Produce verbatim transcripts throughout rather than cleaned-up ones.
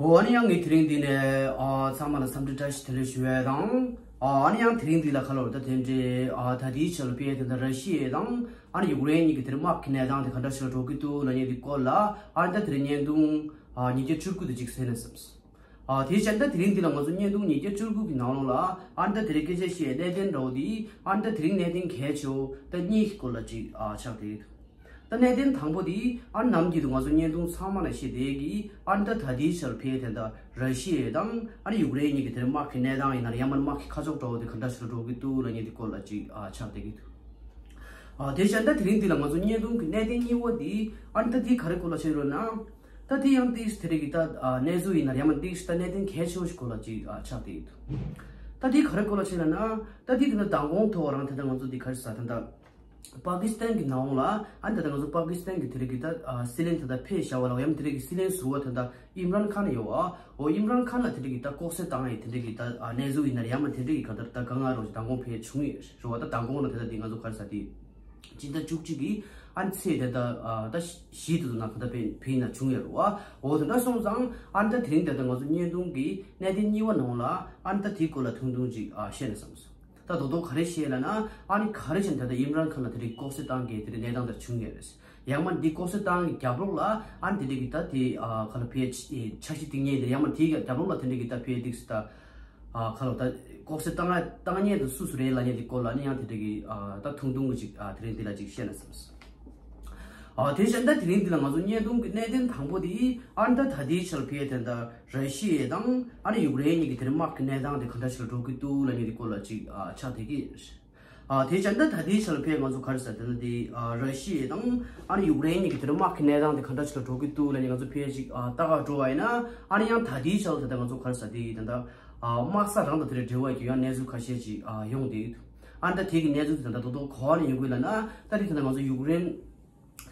འོ་ཨ་ནི་ཡང་ངས་དེ་རིང་འདི་ནས་ཨ་ཚང་མ་ལ་འཚམས་འདྲི་བཀྲ་ཤིས་བདེ་ལེགས་ཞུ་ཡས་དང་། ཨ་ཨ་ནི་ཡང་དེ་རིང་འདི་ལ་ཁ་ལོར་ད་དེ་འདྲའི་ཨ་ད་ལྟའི་ཆར་ལ་དཔེ་དེ་འདྲ་ར་ཤི་ཡ་དང་ཨ་ནི་ཡུཀ་རེན་གཉིས་ཀྱི་དེ་རིང་དམག་གི་གནས་སྟངས་དེ་ག་འདྲ་ཞིག་ལ་འགྲོ་གི་འདུག་ལབ་མཁན་དེ་སྐོར་ལ་ཨ་ནི་ད་དེ་རིང་བརྙན་ཐུང་ཨ་ཉིས་བརྒྱ་བཅུ་དགུ་དེ་ཅིག་གསན་ན་བསམས། ཨ་དེ་བྱས་ད་དེ་རིང་འདི་ལ་ང་ཚོ་བརྙན་ཐུང་ཉིས་བརྒྱ་བཅུ་དགུ་གི་ནང་ལོགས་ལ་ཨ་ནི་ད་དེ་རིང་སྐད་ཆ་བཤད་གནད་དོན་འདྲ་བོ་དེ་ཨ་ནི་ད་དེ་རིང་གནད་དོན་གལ་ཆེ་བོ་ད་གཉིས་ཀྱི་སྐོར་ལ་ཅིག་ཨ་ཆགས་བསྡད་ཡོད། ད་གནད་དོན་དང་པོ་དེ་ཨ་ནི་ནམ་རྒྱུན་དུ་ང་ཚོ་བརྙན་ཐུང་ཚང་མ་ལ་བཤད་བསྡད་ཀྱི་ཨ་ནི་ད་ད་ལྟའི་ཆར་ཕེ་དེ་འདྲ་ར་ཤི་ཡ་དང་ཨ་ནི་ཡུཀ་རེན་གཉིས་ཀྱི་དེར་དམག་གི་གནས་སྟངས་ཡིན་ན་ཡང་མིན་དམག་གི་ཁ་ཕྱོགས་འདྲ་བོ་དེ་ག་འདྲ་ཞིག་ལ་འགྲོ་གི་འདུག་ལབ་མཁན་དེ་སྐོར་ལ་ཅིག་ཨ་ཆགས་བསྡད་ཀྱི་འདུག་ཨ་དེ་བྱས་ད་དེ་རིང་འདི་ལ་ང་ཚོ་བརྙན་ཐུང་གི་གནད་དོན་གཉིས་པ་དེ་ཨ་ནི་ད་དེ་ག་རེ་སྐོར་ལ་བཤད་རོགས་གནང་། ད་དེ་ཡང་ཏིག་དེ་རིང་གི་ད་ཨ་གནས་ཚུལ་ཡིན་ན་ཡང་མིན་ཏིག་ད་གནད་དོན་གལ་ཆེ་བོ་ཞིག་སྐོར་ལ་ཅིག་ཨ་ཆགས་བསྡད་ཀྱི་འདུག་ད་དེ་ག་རེ་སྐོར་ལ་བཤད་ན་ན་ད་དེ་དེ་འདྲ་མདང་དགོང་ཐོག་རང་དེ་འདྲ་ང་ཚོ་དེ་ག་རེ་ཟ་དེ་འདྲ། པ་ཀི་སི་ཐན་གྱི་ནང་ལ་ཨ་ནི་ད་ལྟ་ང་ཚོ་པ་ཀི་སི་ཐན་གྱི་དེ་རིང་གི་ད་ཨ་སྲིད་བློན་ད་ལྟ་ཕེབས་བཞག་པ་ལ་ཡང་དེ་རིང་གི་སྲིད་བློན་ཟུར་པ་ད་ལྟ་ཨིམ་རཱན་ཁཱན་ཡོད་པ། འོ་ཨིམ་རཱན་ཁཱན་ལ་དེ་རིང་གི་ད་ལྐོག་གསོད་བཏང་ཡས་དེ་རིང་གི་ད་ཨ་གནས་ཚུལ་ཡིན་ན་ཡང་མིན་དེ་རིང་གི་ག་ད་ད་དཀའ་ངལ་རོགས་ཀྱི་མདང་དགོང་ཕེབས་བྱུང་ཡོད་རེད་བ། ད་མདང་དགོང་ལ་ད་ལྟ་དེ་ང་ཚོ་ག་རེ་ཟ་དེ་སྤྱི་ཟླ་བཅུ་གཅིག་གི་ཨ་ནི་ཚེས་དེ་ད་ཨ་ད་བཞི་དེ་ཚོ་ནང་ག་ད་ཕེབས་ཕེབས་ན་བྱུང་ཡོད་རེད་བ། འོ་དེ་འདྲ་སོང་ཙང་ཨ་ནི་ད་དེ་རིང་ད་ལྟ་ང་ཚོ་བརྙན་ཐུང་གི་གནད་དོན་གཉིས་པ་ནང་ལ་ཨ་ནི་ད་དེའི་སྐོར་ལ་ཐུང་ཐུང་ཅིག་ཨ་བཤད་ན་བསམ་སོང་། ད་རྡོག་རྡོག་ག་རེ་བཤད་ལབ་ན་ཨ་ནི་ག་རེ་བྱས་ནས་ད་ལྟ་ཨིམ་རཱན་ཁཱན་ལ་དེ་རིང་ལྐོག་གསོད་བཏང་གི་དེ་རིང་གནས་སྟངས་དེ་བྱུང་ཡོད་རེད། ཡང་མ་འདི་ལྐོག་གསོད་བཏང་གི་རྒྱབ་ལོགས་ལ་ཨ་ནི་དེ་རིང་གི་ད་དེ་ཨ་ག་ལ་ཕེ་འཆར་གཞི་བཏིང་མཁན་དེ་ཡང་མ་དེའི་རྒྱབ་ལོགས་ལ་དེ་རིང་གི་ད་ཕེ་ཏིག་སི་ད་ཨ་ག་ལ་ད་ལྐོག་གསོད་བཏང་བཏང་མཁན་དེ་སུ་སུ་རེད་ལབ་མཁན་དེ་སྐོར་ལ་ཨ་ནི་ཡང་དེ་རིང་གི་ཨ་ད་ཐུང་ཐུང་གི་ཅིག་ཨ་དེ་རིང་འདི་ལ་ཅིག་བཤད་ན་བསམ་སོང་། ཨ་དེ་བཞིན་ད་དེ་རིང་འདི་ལ་ང་ཚོ་བརྙན་ཐུང་གི་གནད་དོན་དང་པོ་དེ་ཨ་ནི་ད་ད་ལྟའི་ཆར་ཕེ་དེ་ད་ར་ཤི་ཡ་དང་ཨ་ནི་ཡུཀ་རེན་གཉིས་ཀྱི་དེར་དམག་གི་གནས་སྟངས་དེ་ག་འདྲ་ཞིག་ལ་འགྲོ་གི་འདུག་ལབ་མཁན་དེ་སྐོར་ལ་ཅིག་ཨ་ཆགས་བསྡད་ཀྱི་ཡོད། ཨ་དེ་བཞིན་ད་ད་ལྟའི་ཆར་ཕེ་ང་ཚོ་ག་རེ་ཟེར་དེ་ན་དེ་ཨ་ར་ཤི་ཡ་དང་ཨ་ནི་ཡུཀ་རེན་གཉིས་ཀྱི་དེར་དམག་གི་གནས་སྟངས་དེ་ག་འདྲ་ཞིག་ལ་འགྲོ་གི་འདུག་ལབ་ནས་ང་ཚོ་ཕེ་ཅིག་ཨ་ལྟ་ག་འགྲོ་བ་ཡིན་ན་ཨ་ནི་ཡང་ད་ལྟའི་ཆར་ད་ལྟ་ང་ཚོ་ག་རེ་ཟེར་དེ་ད་ད་ཨ་དམག་ས་རང་དང་དེ་རེ་འབྲེལ་བ་ཡོད་ཀྱི་ཡང་གནས་ཚུལ་ཁ་ཤས་ཅིག་ཨ་ཡོང་བསྡད་ཡོད། ཨ་ནི་ད་དེ་གི་གནས་ཚུལ་དེ་ད་ད་དོ་དོ་ག་བ་ནས་ཡོང་གི་ལབ་ན་ད་རེས་ད་ང་ཚོ་ཡུཀ་རེན་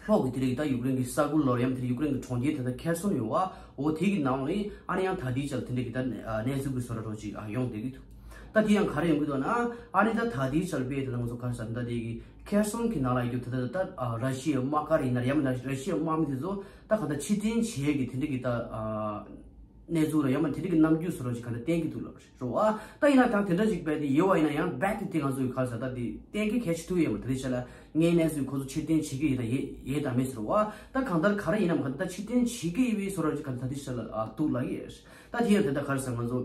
ལྷོ་གི་དེ་རིང་གི་ད་ཡུཀ་རེན་གི་ས་ཁུལ་ལོར་ཡང་དེ་རིང་ཡུཀ་རེན་གི་གྲོང་ཁྱེར་དེ་ད་ཁེར་སོན་ཡོད་བ། འོ་དེ་གི་ནང་ནས་ཨ་ནི་ཡང་ད་ལྟའི་ཆར་དེ་འདྲ་གི་ད་གནས་ཚུལ་གི་བཟོ་འདྲ་རོ་ཅིག་ཡོང་བསྡད་ཀྱི་འདུག་ད་དེ་ཡང་ག་རེ་ཡོང་གི་འདུག་ན་ཨ་ནི་ད་ད་ལྟའི་ཆར་པའི་དེ་ལ་ང་ཚོ་ག་རེ་ཟེར་ད་དེ་གི་ཁེར་སོན་གི་ནང་ལ་ཡོད་ད་ད་ད་ར་ཤི་ཡའི་དམག་སྒར་ཡིན་ན་ཡང་མིན་ན་ར་ཤི་ཡའི་དམག་མི་དེ་ཚོ་ད་ག་ད་ཕྱིར་འཐེན་བྱེད་ཀྱི་དེ་འདྲ་གི་ད། གནས་ཚུལ་ལ་ཡང་མ་དེ་རིགས་ཀྱི་རྣམ་འགྱུར་བཟོ་འདྲ་ཅིག་ག་འདྲ་བསྟན་གྱི་འདུག་ལབ་རེད་བ། ད་ཡིན་ན་ད་དེ་འདྲ་ཅིག་རྦད་དེ་ཡོད་བ་ཡིན་ན་ཡང་རྦད་དེ་དེ་ང་ཚོ་གི་ག་རེ་ཟེར་ད་དེ་གཏན་འཁེལ་གལ་ཆེ་ཐུག་ཡོད་མ་རེད། དེ་རེད་བྱས་ལ་ངའི་གནས་ཚུལ་ཁོ་ཚོ་ཕྱིར་འཐེན་བྱེད་ཀྱི་ཡིན་ད་ཡེ་ཡེ་དང་མེད་ཟེར་བ། ད་གང་ལྟར་ག་རེ་ཡིན་ནམ་ག་ད་ཕྱིར་འཐེན་བྱེད་ཀྱི་ཡོད་པའི་བཟོ་འདྲ་ཅིག་ག་འདྲ་ད་དེ་ཤ་ལ་ཨ་འདུག་ལབ་ཀྱི་ཡོད་རེད། ད་དེ་ཡང་དེ་ད་ག་རེ་ཟེར་ང་ཚོ་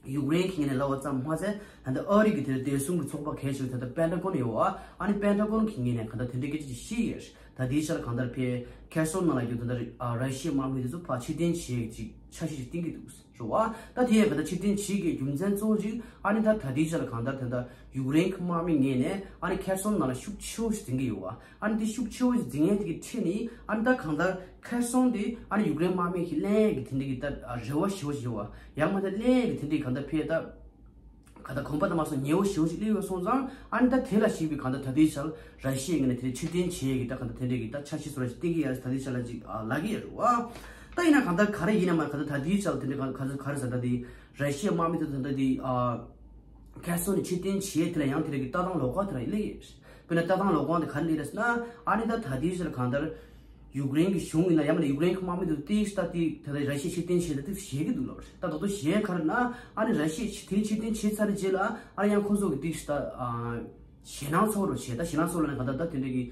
ཡུཀ་རེན་གྱི་ངོས་ནས་ལབ་པ་ཙམ་མ་ཟད་ད་ལྟ་ཨ་རི་གི་དེ་བདེ་སྲུང་གི་ཚོགས་པ་གལ་ཆེ་བའི་ད་ལྟ་པེན་ཊ་གོན་ཡོད་བ། ཨ་ནི་པེན་ཊ་གོན་གྱི་ངོས་ནས་ག་འདྲ་དེ་འདྲའི་སྐད་ཆ་ཅིག་བཤད་ཡོད་རེད། ད་དེའི་ཆར་གང་ལྟར་ཕེ་ཁེར་སོན་ནང་ལ་ཡོད་ད་ལྟ་ར་ཤི་ཡའི་དམག་མི་དེ་ཚོ་ཕར་ཕྱིར་འཐེན་བྱེད་ཀྱི་ཅིག་འཆར་གཞི་ཅིག་བཏིང་གི་འདུག་རེད་བ། ད་དེ་ཡང་ག་ད་ཕྱིར་འཐེན་བྱེད་ཀྱི་རྒྱུ་མཚན་གཙོ་བོ་ཅིག་ཨ་ནི་ད་ད་དེའི་ཆར་གང་ལྟར་ད་ལྟ་ཡུཀ་རེན་གྱི་དམག་མི་ངོས་ནས་ཨ་ནི་ཁེར་སོན་ནང་ལ་ཤུགས་ཆེ་བོ་ཞིག་འཛིན་གྱི་ཡོད་བ། ཨ་ནི་དེ་ཤུགས་ཆེ་བོ་ཞིག་འཛིན་མཁན་དེ་གི་ཁྲིད་ནས་ཨ་ནི་ད་གང་ལྟར་ཁེར་སོན་དེ་ཨ་ནི་ཡུཀ་རེན་དམག་མི་གི་ལེན་ཡས་ཀྱི་དེ་འདྲ་གི་ད་རེ་བ་ཞེ་བོ་ཞིག་ཡོད་བ། ཡང་མ་ད་ལེན་ཡས་ཀྱི་དེ་འདྲ་གི་གང་ལྟར་ཕེ་ད། ག་ད་གོམ་པ་དང་མ་སོང་ཉེ་བོ་ཞེ་བོ་ཞིག་སླེབས་ཡོད་སོང་ཙང་ཨ་ནི་ད་དེ་ལ་གཞིགས་པའི་གང་ལྟར་ད་ལྟའི་ཆར་ར་ཤི་ཡའི་ངོས་ནས་དེ་ཕྱིར་འཐེན་བྱེད་ཡས་ཀྱི་ད་གང་ལྟར་དེ་འདྲའི་གི་ད་འཆར་གཞི་བཟོ་འདྲ་ཞིག་བཏིང་གི་ཡོད་རེད། ད་ལྟའི་ཆར་ལ་ཅིག་ཨ་ལབ་ཀྱི་ཡོད་རེད་བ། ད་ཡིན་ན་གང་ལྟར་ག་རེ་ཡིན་ན་མ་གང་ལྟར་ད་ལྟའི་ཆར་དེ་འདྲ་གང་ག་ཚོད་ག་རེ་ཟེར་ད་དེ་ར་ཤི་ཡའི་དམག་མི་དེ་ཚོ་ད་དེ་ཨ་ཁེར་སོན་ནས་ཕྱིར་འཐེན་བྱེད་དེ་ལ་ཡང་དེ་འདྲ་གི་ལྟ་སྟངས་ལོགས་ཀ་དེ་རང་སླེབས་ཡོད་རེད། དཔེར་ན་ལྟ་སྟངས་ལོགས་ཀ་དེ་ག་རེ་སླེབས་རེད་ཟེར་ན་ཨ་ནི་ད་ད་ལྟའི་ཆར་གང་ལྟར། ཡུཀ་རེན་གྱི་གཞུང་ཡིན་ན་ཡང་མིན་ན་ཡུཀ་རེན་གྱི་དམག་མི་དེ་ཏིག་ཏ་ཏིག་ད་ལྟ་ར་ཤི་ཡ་ཕྱིར་འཐེན་བྱས་ད་ཏིག་ཞེད་ཀྱི་འདུག་ལབ་རེད། ད་ད་དུང་ཞེད་ག་རེ་ན་ཨ་ནི་ར་ཤི་ཡ་ཕྱིར་ཕྱིར་འཐེན་བྱས་ཚར་རྗེས་ལ་ཨ་ནི་ཡང་ཁོ་ཚོ་གི་ཏིག་ཏ་ཞེད་སྣང་ཚ་བོ་རུ་བྱས། ད་ཞེད་སྣང་ཚ་བོ་ལབ་ན་ག་ད་ད་དེ་འདྲ་གི་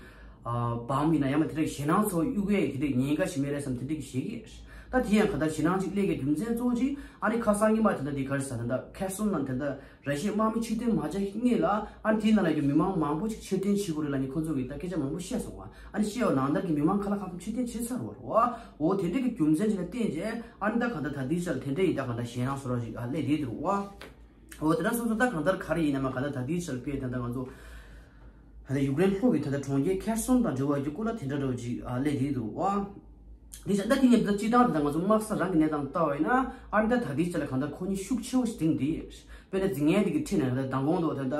བམ་ཡིན་ན་ཡང་མིན་དེ་འདྲ་གི་ཞེད་སྣང་ཚ་བོ་གཡུག་ཡས་དེ་འདྲ་གི་ཉེན་ཁ་ཞིག་མེད་རེད་བསམ་དེ་འདྲ་གི་ཞེད་ཀྱི་ཡོད་རེད། ད་དེ་ཡང་ག་ད་ཞེད་སྣང་ཅིག་སླེབས་ཀྱི་རྒྱུ་མཚན་གཙོ་བོ་ཅིག་ཨ་ནི་ཁ་སང་ཉི་མ་དེ་འདྲ་དེ་ག་རེ་ཟེར་ད་ཁེར་སོན་ནང་དེ་འདྲ། ར་ཤི་ཡའི་དམག་མི་ཕྱིར་འཐེན་མ་བྱས་སྔོན་ལ་ཨ་ནི་དེའི་ནང་ལ་ཡོད་མི་མང་མང་པོ་ཅིག་ཕྱིར་འཐེན་བྱེད་དགོས་རེད་ལབ་ནས་ཁོ་ཚོ་གིས་ད་སྐད་ཆ་མང་པོ་བཤད་སོང་བ། ཨ་ནི་བཤད་པ་ནང་ལྟར་གྱི་མི་མང་ཁ་ལག་ཁ་ཐུམ་ཕྱིར་འཐེན་བྱས་ཚར་བ་རེད་བ། འོ་དེ་འདྲ་གི་རྒྱུ་མཚན་ཅིག་ལ་བརྟེན་བྱས་ཨ་ནི་ད་གང་ལྟར་ད་ལྟའི་ཆར་དེ་འདྲ་ཡིན་ད་གང་ལྟར་ཞེད་སྣང་བཟོ་འདྲ་ཞིག་ཨ་སླེབས་བསྡད་འདུག་བ། འོ་དེ་འདྲ་སོང་ཙང་ད་གང་ལྟར་ག་རེ་ཡིན་ནའང་གང་ལྟར་ད་ལྟའི་ཆར་དཔེ་ད་ལྟ་ང་ཚོ་ད་ལྟ་ཡུཀ་རེན་ལྷོ་གི་ད་ལྟ་གྲོང་ཁྱེར་ཁེར་སོན་དང་འབྲེལ་བ་ཡོད་རྒྱུ་སྐོར་ལ་དེ་འདྲ་འདྲ་བོ་ཅིག་ཨ་སླེབས་བསྡད་འདུག་བ། དེ་བཞིན་ད་དེ་ནས་ད་སྤྱིར་བཏང་དེ་ད་ང་ཚོ་དམག་ས་རང་གི་གནས་སྟངས་ལྟ་བ་ཡིན་ན་ཨ་ནི་ད་ད་ལྟའི་ཆ་ལ་གང་ལྟར་ཁོ་གཉིས་ཤུགས་ཆེ་བོ་ཞིག་འཛིང་བསྡད་ཡོད། དཔེར་ན་འཛིང་མཁན་དེ་གི་ཁྲིད་ནས་ད་མདང་དགོང་དུ་ད་ལྟ་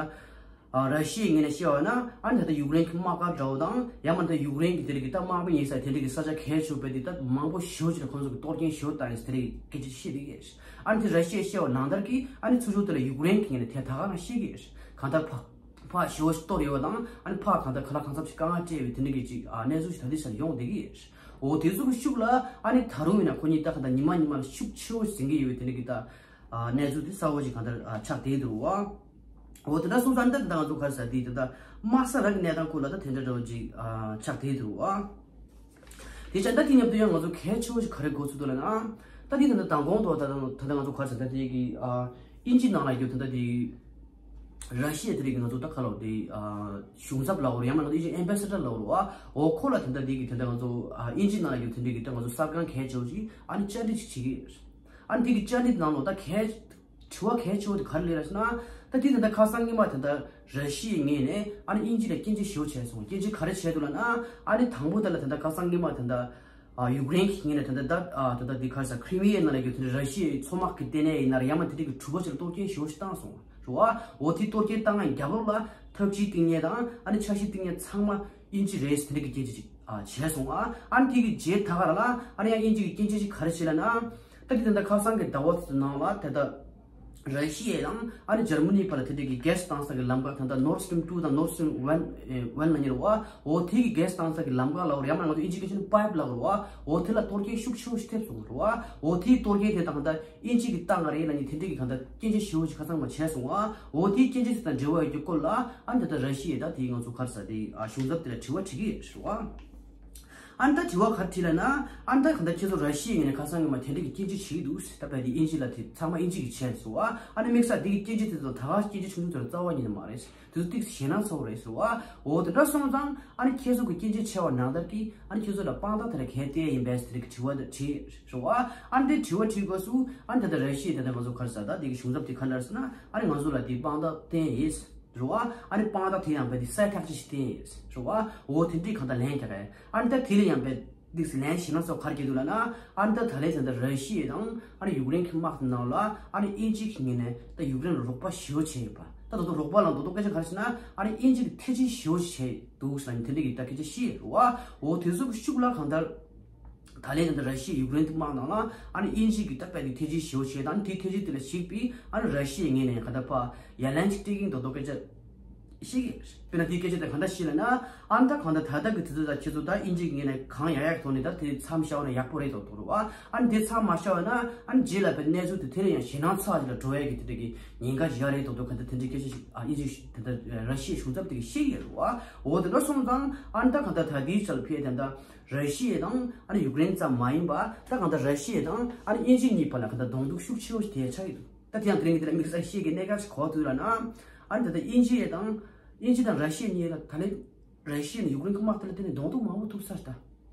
ཨ་ར་ཤི་ཡའི་ངོས་ནས་བཤད་པ་ན་ཨ་ནི་ད་ལྟ་ཡུཀ་རེན་གྱི་དམག་སྒར་འདྲ་བོ་དང་ཡང་མིན་ད་ཡུཀ་རེན་གྱི་དེ་རིགས་ཀྱི་ད་དམག་མི་ཡིན་ས་དེ་རིགས་ཀྱི་ས་ཆ་གལ་ཆེ་བོ་དཔེ་དེ་ད་མང་པོ་ཞེ་པོ་ཅིག་ལ་ཁོང་ཚོ་གི་གཏོར་སྐྱོན་ཞེ་པོ་བཏང་ཡོད་ས་དེ་རིགས་ཀྱི་སྐད་ཆ་བཤད་བསྡད་ཡོད། ཨ་ནི་དེ་ར་ཤི་ཡས་བཤད་པ་ནང་ལྟར་གྱི་ཨ་ནི་ཚུར་ཕྱོགས་དེ་ལ་ཡུཀ་རེན་གྱི་ངོས་ནས་དེ་ད་ག་རང་བཤད་ཀྱི་ཡོད། གང་ལྟར་ཕ་ཕར་ཞེ་པོ་ཞིག་གཏོར་ཡོད་པ་དང་ཨ་ནི་ཕར་གང་ལྟར་ག་ལ་གང་འཚམ་ཞིག་དཀའ་ངལ་སྤྲད་པའི་དེ་འདྲ་གི་ཅིག་ཨ་གནས་ཚུལ་ཞིག་ད་ལྟའི་ཆར་ཡོང་བསྡད་ཀྱི་ཡོད། འོ་དེ་ཚོ་གི་ཤུགས་ལ་ཨ་ནི་ད་རུང་ཡིན་ན་ཁོ་གཉིས་ད་གང་ལྟར་ཉི་མ་ཉི་མ་ལ་ཤུགས་ཆེ་བོ་ཟིན་གྱི་ཡོད་པའི་དེ་འདྲ་གི་ད་ཨ་གནས་ཚུལ་དེ་གསལ་བོ་ཞིག་གང་ལྟར་ཨ་ཆགས་བསྡད་འདུག་བ། འོ་དེ་འདྲ་སོང་ཙང་ད་ད་ང་ཚོ་ག་རེ་ཟེར་དེ་ད་ད་དམག་ས་ར་གི་གནས་སྟངས་སྐོར་ལ་ད་དེ་འདྲ་འདྲ་བོ་ཅིག་ཨ་ཆགས་བསྡད་འདུག་བ། དེ་ཆ་ད་དེ་མཉམ་དུ་ཡང་ང་ཚོ་གལ་ཆེ་བོ་ཞིག་ག་རེ་གོ་ཚུལ་འདུག་ལབ་ན། ད་དེ་ད་ད་མདང་དགོང་ཐོག་ད་ད་ད་ང་ཚོ་ག་རེ་ཟེར་ད་དེ་གི་ཨ་དབྱིན་ཇི་ནང་ལ་ཡོད་ད་ད་དེ། ར་ཤི་ཡ་དེ་རིགས་ཀྱི་ང་ཚོ་ད་ཁ་ལོ་དེ་ཨ་གཞུང་ཚབ་ལབ་དགོས་རེད། ཡང་མིན་ན་ང་ཚོ་ཨེམ་བེ་སེ་ཌར་ལབ་དགོས་རེད་བ། འོ་ཁོ་ལ་དེ་འདྲ་དེ་གི་དེ་འདྲ་ང་ཚོ་ཨ་དབྱིན་ཇི་ནང་ལ་ཡོད་དེ་འདྲ་གི་ད་ང་ཚོ་གསར་ཁང་གལ་ཆེ་བོ་ཞིག་ཨ་ནི་བཅར་འདྲི་ཞིག་བྱེད་ཀྱི་ཡོད། ཨ་ནི་དེ་གི་བཅར་འདྲི་ནང་ལོ་ད་གལ་དྲི་བ་གལ་ཆེ་བོ་དེ་ག་རེ་སླེབས་རེད་ཟེར་ན། ད་དེ་དེ་འདྲ་ཁ་སང་ཉི་མ་དེ་འདྲ་ར་ཤི་ཡའི་ངོས་ནས་ཨ་ནི་དབྱིན་ཇི་ལ་སྐྱོན་བརྗོད་ཞེ་པོ་བྱས་སོང་། སྐྱོན་བརྗོད་ག་རེ་བྱས་འདུག་ལབ་ན། ཨ་ནི་དང་པོ་དེ་ལ་དེ་འདྲ་ཁ་སང་ཉི་མ་དེ་འདྲ། ཨ་ཡུཀ་རེན་གྱི་ངོས་ནས་ད་ལྟ་ད་ད་ལྟ་འདི་ག་རེ་ཟེར། ཁི་རི་མི་ཡའི་ནང་ལ་ཡོད་དེ་ར་ཤི་ཡའི་མཚོ་དམག་གི་ལྟེ་གནས་ཡིན་ན་ར་ཡང་མ་དེ་འདྲ་གི་གྲུ་པ་ཞིག་ལ་གཏོར་སྐྱོན་ཞེ་པོ་ཞིག་བཏང་སོང་རེད་བ། འོ་དེ་གཏོར་སྐྱོན་བཏང་ཡ་རྒྱབ་ལོགས་ལ་ཐབས་ཇུས་བཏིང་མཁན་དང་ཨ་ནི་འཆར་གཞི་བཏིང་མཁན་ཚང་མ་དབྱིན་ཇི་རེད་ཟེར་དེ་འདྲ་གི་སྐད་ཆ་ཅིག་ཨ་བྱས་སོང་ཨ། ཨ་ནི་དེ་གི་རྗེས་ད་ག་རང་ལ་ཨ་ནི་ཡང་དབྱིན་ཇི་གི་སྐད་ཆ་ཅིག་ག་རེ་བྱས་ལབ་ན། ད་དེ་ད་ལྟ་ཁ་སང་གི་ཟླ་བ་ནང་ལ་དེ་ལྟ། ར་ཤི་ཡ་དང་ཨ་ནི་འཇར་མ་ནི་བར་ལ་དེ་འདྲ་གི་གྷེ་སི་བཏང་ས་གི་ལམ་ཁ་ད་ལྟ་Nord Stream two དང་Nord Stream one ཨེ་one ལབ་མཁན་རེད་བ། འོ་དེ་གི་གྷེ་སི་བཏང་ས་གི་ལམ་ཁ་ལབ་རེད། ཡང་མིན་ན་ང་ཚོ་དབྱིན་ཇི་སྐད་ཆ་ནི་པའིབ་ལབ་རེད་བ། འོ་དེ་ལ་གཏོར་སྐྱོན་ཤུགས་ཆེ་བོ་ཞིག་ཐེབས་སོང་རེད་བ། འོ་དེའི་གཏོར་སྐྱོན་དེ་དང་ད་དབྱིན་ཇི་གིས་བཏང་གི་རེད་ལབ་མཁན་དེ་འདྲ་གི་གང་ལྟར་སྐྱོན་བརྗོད་ཞེ་པོ་ཞིག་ཁ་སང་མ་བྱས་སོང་བ། འོ་དེའི་སྐྱོན་བརྗོད་དེ་དང་འབྲེལ་བ་ཡོད་རྒྱུ་སྐོར་ལ་ཨ་ནི་ད་ལྟ་ར་ཤི་ཡས་ད་དེའི་ང་ཚོ་ག་རེ་ཟེར་དེ་ཨ་གཞུང་ཚབ་དེ་ལ་དྲི་བ་དྲི་གི་ཡོད་རེད་བ། ཨ་ནི་ད་དྲི་བ་ག་རེ་དྲིས་ལབ་ན། ཨ་ནི་ད་གང་ལྟར་ཁྱེད་ཚོ་ར་ཤི་ཡའི་ངོས་ནས་ཁ་སང་ཉི་མ་དེ་འདྲ་གི་སྐྱོན་བརྗོད་བྱེད་ཀྱི་འདུག་ཟེར། ད་བལ་དེ་དབྱིན་ཇི་ལ་དེ་ཚང་མ་དབྱིན་ཇི་གིས་བྱས་ཟེར་བ། ཨ་ནི་དམིགས་བསལ་དེ་གི་སྐྱོན་བརྗོད་དེ་ཚོ་ད་ག་སྐྱོན་བརྗོད་ཆུང་ཆུང་དེ་ཚོ་རྩ་བ་ཉིད་ནས་མ་རེད། དེ་ཚོ་ཏོག་ཙམ་ཞེད་སྣང་ཚ་བོ་རེད་ཟེར་བ། འོ་དེ་འདྲ་སོང་ཙང་ཨ་ནི་ཁྱེད་ཚོ་གི་སྐྱོན་བརྗོད་ཆེ་བ་ནང་ལྟར་གྱི་ཨ་ནི་ཁྱེད་ཚོ་ལ་དཔང་རྟགས་དེ་འདྲ་ག་རེ་བསྟན་ཡིན་པས་ཟེར་དེ་འདྲ་གི་དྲི་བ་དེ་དྲིས་ཟེར་བ། ཨ་ནི་དེ་དྲི་བ་དྲིས་སྐབས་སུ་ཨ་ནི་ད་ལྟ་ར་ཤི་ཡའི་ད་ལྟ་ང་ཚོ་ག་རེ་ཟེར་ད་དེ་གི་གཞུང་ཚབ་དེ་ག་འདྲ་ཟེར་ན། ཨ་ནི་ང་ཚོ་ལ་དེ་དཔང་རྟགས་བསྟན་ཡིན་ཟེར་བ། ཨ་ནི་དཔང་རྟགས་དེ་ཡང་བལ་དེ་གསལ་ཐག་ཆོད་ཞིག་བསྟན་ཡིན་ཟེར་བ། འོ་དེ་འདྲའི་གང་ལྟར་ལན་རྒྱག་གི། ཨ་ནི་ད་དེ་ལ་ཡང་བལ་དེ་ལན་ཞེད་སྣང་ཚ་བོ་ག་རེ་སྐྱེས་འདུག་ལབ་ན། ཨ་ནི་ད་ད་ལན་ད་ལྟ་ར་ཤི་ཡ་དང་ཨ་ནི་ཡུཀ་རེན་གྱི་དམག་དེ་ནང་ལ་ཨ་ནི་དབྱིན་ཇི་གི་ངོས་ནས་ད་ཡུཀ་རེན་ལ་རོགས་པ་ཞེ་པོ་བྱས་ཡོད་པ། ད་ད་དུང་རོགས་པ་ལ་མདོར་དུ་སྐད་ཆ་ག་རེ་ཟེར་ན། ཨ་ནི་དབྱིན་ཇི་གིས་ཐེ་ཇུས་ཞེ་པོ་བྱས་འདུག་ཟེར་ནས་དེ་འདྲ་གི་ད་སྐད་ཆ་བཤད་ཡོད་རེད་བ། འོ་དེ་ཚོ་གི་ཤུགས་ལ་གང་ལྟར་ད་ལན་ད་ལྟ་ར་ཤི་ཡ་ཡུཀ་རེན་གྱི་དམག་ནང་ལ་ཨ་ནི་དབྱིན་ཇི་གིས་ད་བལ་དེ་ཐེ་ཇུས་ཞེ་པོ་བྱས། ད་ཨ་ནི་དེ་ཐེ་ཇུས་དེ་ལ་གཞིགས་པའི་ཨ་ནི་ར་ཤི་ཡའི་ངོས་ནས་གང་ལྟར་ཕར་ཡ་ལན་ཅིག་སྤྲད་ཀྱི་ཡིན་མདོར་དུ་སྐད་ཆ་བཤད་ཀྱི། དཔེར་ན་དེའི་སྐད་ཆ་དེ་གང་འདྲ་བཤད་ལབ་ན། ཨ་ནི་ད་གང་ལྟར་ད་ལྟ་གི་དུས་ཚོད་ད་ཁྱེད་ཚོ་ད་དབྱིན་ཇི་གི་ངོས་ནས་གང་ཡག་ཡག་ཐོག་ནས་ད་དེ་མཚམས་བཞག་ན་ཡག་པོ་རེད་མདོར་དུ་རེད་བ། ཨ་ནི་དེ་མཚམས་མ་བཞག་ན་ཨ་ནི་རྗེས་ལ་བལ་གནས་ཚུལ་དེ་དེ་ལས་ཡང་ཞེད་སྣང་ཚ་བ་ཞིག་ལ་འགྲོ་ཡག་གི་དེ་འདྲ་གི་ཉེན་ཁ་ཞིག་ཡོད་རེད་མདོར་དུ་གང་ལྟར་དེ་འདྲའི་སྐད་ཆ་ཞིག་ཨ་དབྱིན་ཇི་དེ་ལྟར་ར་ཤི་ཡའི་གཞུང་ཚབ་དེ་གིས་བཤད་ཀྱི་ཡོད་རེད་བ། འོ་དེ་འདྲ་སོང་ཙང་ཨ་ནི་ད་གང་ལྟར་ད་ལྟའི་ཆར་ལ་ཕེབས་དེ་འདྲ་ར་ཤི་ཡ་དང་ཨ་ནི་ཡུཀ་རེན་ཙམ་མ་ཡིན་པ་ད་གང་ལྟར་ར་ཤི་ཡ་དང་ཨ་ནི་དབྱིན་ཇི་གཉིས་བར་ལ་གང་ལྟར་གདོང་ཐུག་ཤུགས་ཆེ་བོ་ཞིག་དེ་ཆགས་ཀྱི་འདུག་ད་དེ་ཡང་དེ་རིང་གི་དེ་ལ་དམིགས་བསལ་བཤད་ཀྱི་གནད་འགག་ཞིག་ག་པར་འདུག་ལབ་ན། ཨ་ནི་ད་ལྟ་དབྱིན་ཇི་ཡ་དང་དབྱིན་ཇི་དང་ར་ཤི་ཡ་གཉིས་ལ་ད་ལན་ར་ཤི་ཡ་ནས་ཡུཀ་རེན་གྱི་དམག་དེ་ལ་བརྟེན་ནས་གདོང་ཐུག་མང་པོ་ཐུབ་ཚར། ད་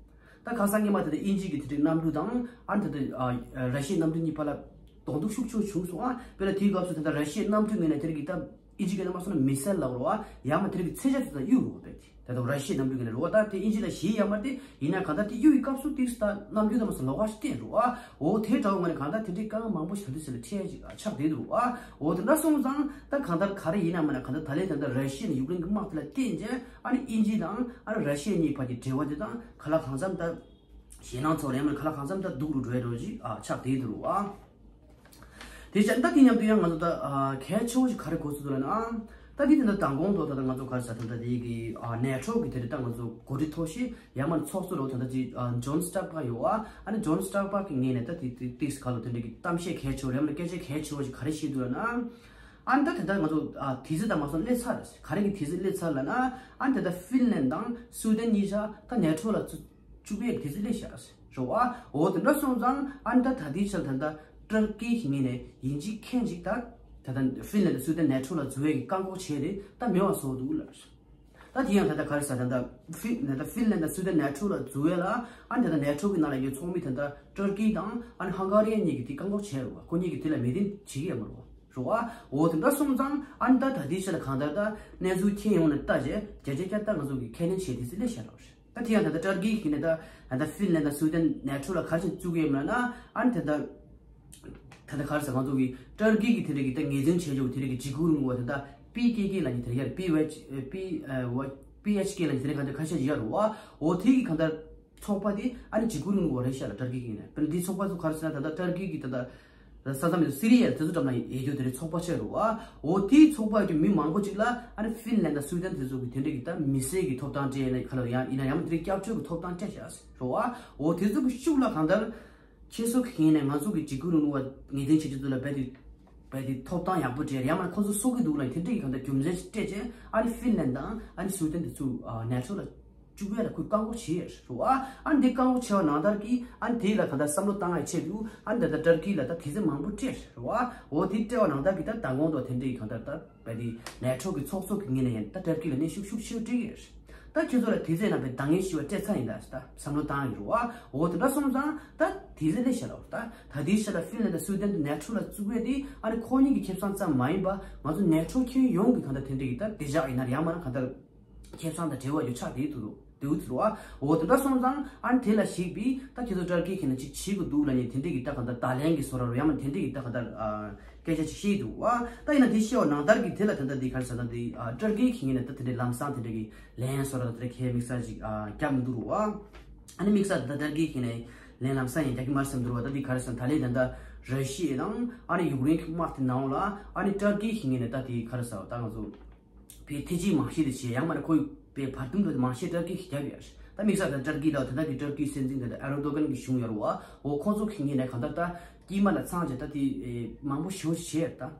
ད་ཁ་སང་ཉི་མ་དེ་ལྟ་དབྱིན་ཇི་གི་དེ་འདྲའི་གནམ་གྲུ་དང་ཨ་ནི་ད་ལྟ་ཨ་ར་ཤི་ཡའི་གནམ་གྲུ་གཉིས་བར་ལ་གདོང་ཐུག་ཤུགས་ཆེ་བྱུང་སོང་ཨ། དཔེར་ན་དེའི་སྐབས་སུ་ད་ལྟ་ར་ཤི་ཡའི་གནམ་གྲུའི་ངོས་ནས་དེ་རིགས་ཀྱི་ད་དབྱིན་ཇི་སྐད་ནང་མ་སོང་ན་མི་སེལ་ལབ་རོ་ཨ། ཡང་མ་དེ་རིགས་ཀྱི་མཚོན་ཆ་དེ་ད་གཡུག་རོ་དེ། ད་ལྟ་ར་ཤི་ཡའི་གནམ་གྲུའི་ངོས་ནས་རོ་ཨ། ད་དེ་དབྱིན་ཇི་ལ་ཞེད་ཡ་མ་རེད་དེ། ཡིན་ན་གང་ལྟར་དེ་གཡུག་གི་སྐབས་སུ་ཏིག་ཙམ་ད་གནམ་གྲུ་དེ་མ་སོང་ལོགས་ཀ་ཞིག་བསྟན་རོ་ཨ། འོ་དེ་འདྲ་བོ་ངོས་ནས་གང་ལྟར་དེ་འདྲའི་དཀའ་ངལ་མང་པོ་ཞིག་ད་དུས་ཚོད་ལ་འཕྲད་ཡ་ཅིག་ཆགས་བསྡད་འདུག་རོ་ཨ། འོ་དེ་འདྲ་སོང་ཙང་ད་གང་ལྟར་ག་རེ་ཡིན་ན་མིན་ན་གང་ལྟར་ད་ལན་ད་ལྟ་ར་ཤི་ཡ་ནས་ཡུཀ་རེན་གྱི་དམག་དེ་ལ་བརྟེན་བྱས་ཨ་ནི་དབྱིན་ཇི་དང་ཨ་ནི་ར་ཤི་ཡ་གཉིས་བར་གྱི་འབྲེལ་བ་དེ་དང་གང་ལ་གང་འཚམ་ད་ཞེད་སྣང་ཚ་བོ་རེད་མ་གང་ལ་གང་འཚམ་ད་སྡུག་རུ་འགྲོ་ཡ་འདྲ་བོ་ཞིག་ཨ་ཆགས་བསྡད་འདུག་རོ་ཨ། དེ་བྱས་ད་དེ་མཉམ་དུ་ཡང་ང་ཚོ་ད་ཨ་གལ་ཆེ་བོ་ཞིག་ག་རེ་གོ་ཚུལ་འདུག་ལབ་ན། ད་དེ་དེ་འདྲ་མདང་དགོང་ཐོག་ད་ལྟ་ང་ཚོ་ག་རེ་ཟེར་ད་ལྟ་དེ་གི་ཨ་ནེ་ཊོ་གི་དེ་རེད། ད་ང་ཚོ་འགོ་ཁྲིད་ཐོག་ཤི་ཡ་མ་ཚོགས་གཙོ་རོ་ད་ལྟ་ཅི་ཨ་ཇོན་སི་ཊོལ་ཊེན་བར་ཡོད་ཨ། ཨ་ནི་ཇོན་སི་ཊོལ་ཊེན་བར་གི་ངོས་ནས་ད་དེ་དེ་ཏིག་ཙམ་ག་ལོ་དེ་འདྲ་གི་གཏམ་བཤད་གལ་ཆེ་བོ་རེད་མ་སྐད་ཆ་གལ་ཆེ་བོ་ཞིག་ག་རེ་བཤད་འདུག་ལབ་ན། ཨ་ནི་ད་དེ་ད་ང་ཚོ་ཨ་དུས་ཚོད་ད་མ་སོང་སླེབས་ཚར་རེད། ག་རེ་གི་དུས་ཚོད་སླེབས་ཚར་ལབ་ན། ཨ་ནི་ད་ད་ཧྥིན་ལན་དང་སུའུ་ཌན་གཉིས་ཆ་ད་ནེ་ཊོ་ལ་བཙུགས་བཅུག་པའི་དུས་ཚོད་སླེབས་ཤག་རེད་བ། འོ་དེ་འདྲ་སོང་ཙང་ཨ་ནི་ད་ད་ལྟའི་ཆར་ད་ལྟ་ཏུར་ཀི་གི་ངོས་ནས་ཡིན་གཅིག་མིན་གཅིག་ད་ད་ལྟ་ཧྥིན་ལན་དང་སུའུ་ཌན་ནེ་ཊོ་ལ་འཛུལ་བའི་བཀག་འགོག་བྱས་ཏེ་ད་མེད་པ་བཟོ་འདུག་ལ། ད་དེ་ཡང་ད་ལྟ་ག་རེ་ཟེར་ད་ལྟ་ཧྥི་ད་ལྟ་ཧྥིན་ལན་དང་སུའུ་ཌན་ནེ་ཊོ་ལ་འཛུལ་བས་ལ། ཨ་ནི་ད་ལྟ་ནེ་ཊོ་གི་ནང་ལ་ཡོད་ཚོགས་མི་ད་ལྟ་ཏུར་ཀི་དང་ཨ་ནི་ཧང་ག་རི་ཡ་གཉིས་ཀྱིས་དེ་བཀག་འགོག་བྱས་རེད་བ། ཁོ་གཉིས་ཀྱིས་དེ་ལ་མོས་མཐུན་བྱེད་ཀྱི་ཡོད་མ་རེད་བ། རེད་བ། འོ་དེ་འདྲ་སོང་ཙང་ཨ་ནི་ད་ད་ལྟའི་ཆར་ལ་གང་ལྟར་ད་གནས་ཚུལ་ཁྱོན་ཡོངས་ནས་ལྟ་བྱས་བརྒྱ་ཆ་བརྒྱ་ད་ང་ཚོ་གི་ཁས་ལེན་བྱས་དུས་ཚོད་སླེབས་ཤག་རེད། ད་དེ་ཡང་ད་ལྟ་ཏུར་ཀི་གི་ནས་ད་ད་ཧྥིན་ལན་དང་སུའུ་ཌན་ནེ་ཊོ་ལ་ག་རེ་བྱས་བཙུགས་ཡོད་མེད་ན། ཨ་ནི་ད་ད་ད་ལྟ་ག་རེ་ཟེར་ང་ཚོ་གི་ཏུར་ཀི་གི་དེ་རིགས་ཀྱི་ད་ངོས་འཛིན་བྱེད་ཕྱོགས་དེ་རིགས་ཀྱི་འཇིགས་སྐུལ་རིང་ལུགས་པ་དེ་ད་པི་ཀེ་ཀེ་ལབ་མཁན་དེ་རེད་ཡ། པི་ཝེ་ཨེཆ་པི་ཨེ་པི་ཨེཆ་ཀེ་ལབ་མཁན་དེ་རིགས་ག་འདྲ་ཁ་ཤས་ཡོད་རེད་བ། འོ་དེ་གི་གང་ལྟར་ཚོགས་པ་དེ་ཨ་ནི་འཇིགས་སྐུལ་རིང་ལུགས་པ་རེད་ཤག་ལ་ཏུར་ཀི་གི་ནས། དཔེར་ན་འདི་ཚོགས་པ་ཚོ་ག་རེ་ཟེར་ན་ད་ལྟ་ཏུར་ཀི་གི་ད་ལྟ་ ས་མཚམས་སི་རི་ཡ་དེ་ཚོ་འགྲམ་ལ་ཡོད་རྒྱུ་དེ་འདྲའི་ཚོགས་པ་ཆགས་རེད་བ། འོ་དེའི་ཚོགས་པ་ཡོད་རྒྱུ་མི་མང་པོ་ཅིག་ལ་ཨ་ནི་ཧྥིན་ལན་དང་སུའི་ཏན་དེ་ཚོ་གི་དེ་འདྲའི་གི་ད་མི་སེར་གི་ཐོབ་ཐང་སྤྲད་ནས་ག་ལ་ཡང་ཡིན་ན་ཡང་མ་དེ་འདྲའི་སྐྱབས་བཅོལ་གི་ཐོབ་ཐང་སྤྲད་བཞག་རེད་བ། འོ་དེ་ཚོ་གི་ཤུགས་ལ་གང་ལྟར་ཁྱེད་ཚོ་གི་ཡིན་ནས་ང་ཚོ་གི་འཇིགས་སྐུལ་རིང་ལུགས་པ་ངེས་གཏན་བྱེད་ཀྱི་ཚོ་ལ་རྦད་དེ་རྦད་དེ་ཐོབ་ཐང་ཡག་པོ་སྤྲད་ཡང་མ་ཁོ་ཚོ་གསོད་ཀྱི་འདུག་ལ་དེ་འདྲའི་གི་གང་ལྟར་རྒྱུ་མཚན་ཞིག་སྤྲད་བྱས་ཨ་ནི་ཧྥིན་ལན་དང་ཨ་ནི་སུའི་ཏན་དེ་ཚོ་ནེ་ཊོ་ལ་བཅུག་ཡ་ལ་ཁོས་བཀག་འགོག་བྱས་ཡོད་རེད་བ། ཨ་ནི་འདི་བཀག་འགོག་བྱས་པ་ནང་ལྟར་གྱིས་ཨ་ནི་དེ་ལ་གང་ལྟར་བསམ་བློ་བཏང་ཡ་ཆེད་དུ་ཨ་ནི་ད་ལྟ་ཏར་ཀི་ལ་ད་དུས་ཚོད་མང་པོ་སྤྲད་རེད་བ། འོ་དེ་སྤྲད་པ་ནང་ལྟར་གྱིས་ད་མདང་དགོང་དུ་དེ་འདྲའི་གང་ལྟར་ད་བས་དེ་ནེ་ཊོ་གི་ཚོགས་གཙོ་གི་ངོས་ནས་ཡིན་ད་ཏར་ཀི་ལ་གནོན་ཤུགས་ཤུགས་ཆེ་རུ་སྤྲད་ཀྱི་རེད། ད་ཁྱོད་ཚོ་ལ་དུས་ཚོད་ནང་པའི་འདང་ངེས་ཞུ་བ་སྤྲད་ཚར་ཡིན་ད་ད་བསམ་བློ་བཏང་ཡོད་རེད་བ། འོ་དེ་འདྲ་སོང་ཙང་ད་དུས་ཚོད་ལས་བྱ་ལ་འོ་ད་ད་དེའི་ཕྱི་ལ་ཧྥིན་ལན་དང་སུའི་ཏན་དུ་ནེ་ཊོ་ལ་བཙུགས་པས་དེ་ཨ་ནི་ཁོ་གཉིས་ཀྱི་ཁེ་བཟང་ཙམ་མ་ཡིན་པ་ང་ཚོ་ནེ་ཊོ་ཁྱོན་ཡོངས་ཀྱི་གང་ལྟར་དེ་འདྲའི་གི་ད་བདེ་འཇགས་ཡིན་ན་ཡང་མ་ན་གང་ལྟར། ཁེ་བཟང་དང་འབྲེལ་བ་ཡོད་ཆགས་དེའི་ཐོག་ཏུ་དེའུ་ཚུར་བ། འོ་དེ་འདྲ་སོང་ཙང་ཨ་ནི་དེ་ལ་གཞིགས་པའི་ད་ཁྱེད་ཚོ་ཏར་ཀི་ཁེ་ན་ཅིག་བྱེད་དགོས་འདུག་ལ་ནི་དེ་འདྲའི་གི་ད་གང་ལྟར་ད་ལན་གི་བཟོ་ར་རུ་ཡང་མ་དེ་འདྲའི་གི་ད་གང་ལྟར་སྐད་ཆ་ཅིག་བཤད་འདུག་བ། ད་ཡིན་ན་དེ་བཤད་བ་ནང་ལྟར་གི་དེ་ལ་ད་ལྟ་དེ་ག་རེ་ཟེར་ན་དེ་ཏར་ཀི་ཁེ་ངེས་ནས་ད་དེ་འདྲའི་ལམ་སང་དེ་འདྲའི་གི་ལན་བཟོ་ར་ད་དེ་འདྲའི་ཁེ་དམིགས་བསལ་ཅིག་རྒྱབ་མི་འདུག་རུ་བ། ཨ་ནི་དམིགས་བསལ་ད་ཏར་ཀི་ཁེ་ནས་ལན་ལམ་སང་ཡང་རྒྱག་གི་མ་རེད་བསམ་འདུག་རུ་བ། ད་དེ་ག་རེ་ཟེར་ན་ད་ལན་ད་ལྟ་ར་ཤི་ཡ་དང་ཨ་ནི་ཡུཀ་རེན་གི་དམག་དེ་ནང་ལ་ཨ་ནི་ཏར་ཀི་ཁེ་ངེས་ནས་ད་དེ་ག་རེ་ཟེར་བ་ད་ང་ཚོ། པའི་ཐེ་ཇི་མང་ཤོས་དེ་བྱས་ཡང་མ་ནས་ཁོའི་པའི་བར་འདུམ་དུ་མང་ཤོས་ཏར་ཀི་གིས་བརྒྱབ་ཡོད། ད་དམིགས་བསལ་དང་ཏར་ཀི་དང་དེ་དག་གི་ཏར་ཀིའི་སྲིད་འཛིན་དེ་ཨེར་རྡོ་གན་གྱི་གཞུང་ཡོད་རེད་བ། འོ་ཁོང་ཚོ་གི་ངོས་ནས་གང་ལྟར་ད་དཀྱིལ་མ་ལ་ཚང་བྱས་ད་དེ་མང་པོ་ཞེ་པོ་ཅིག་བྱས་ཡོད་ད།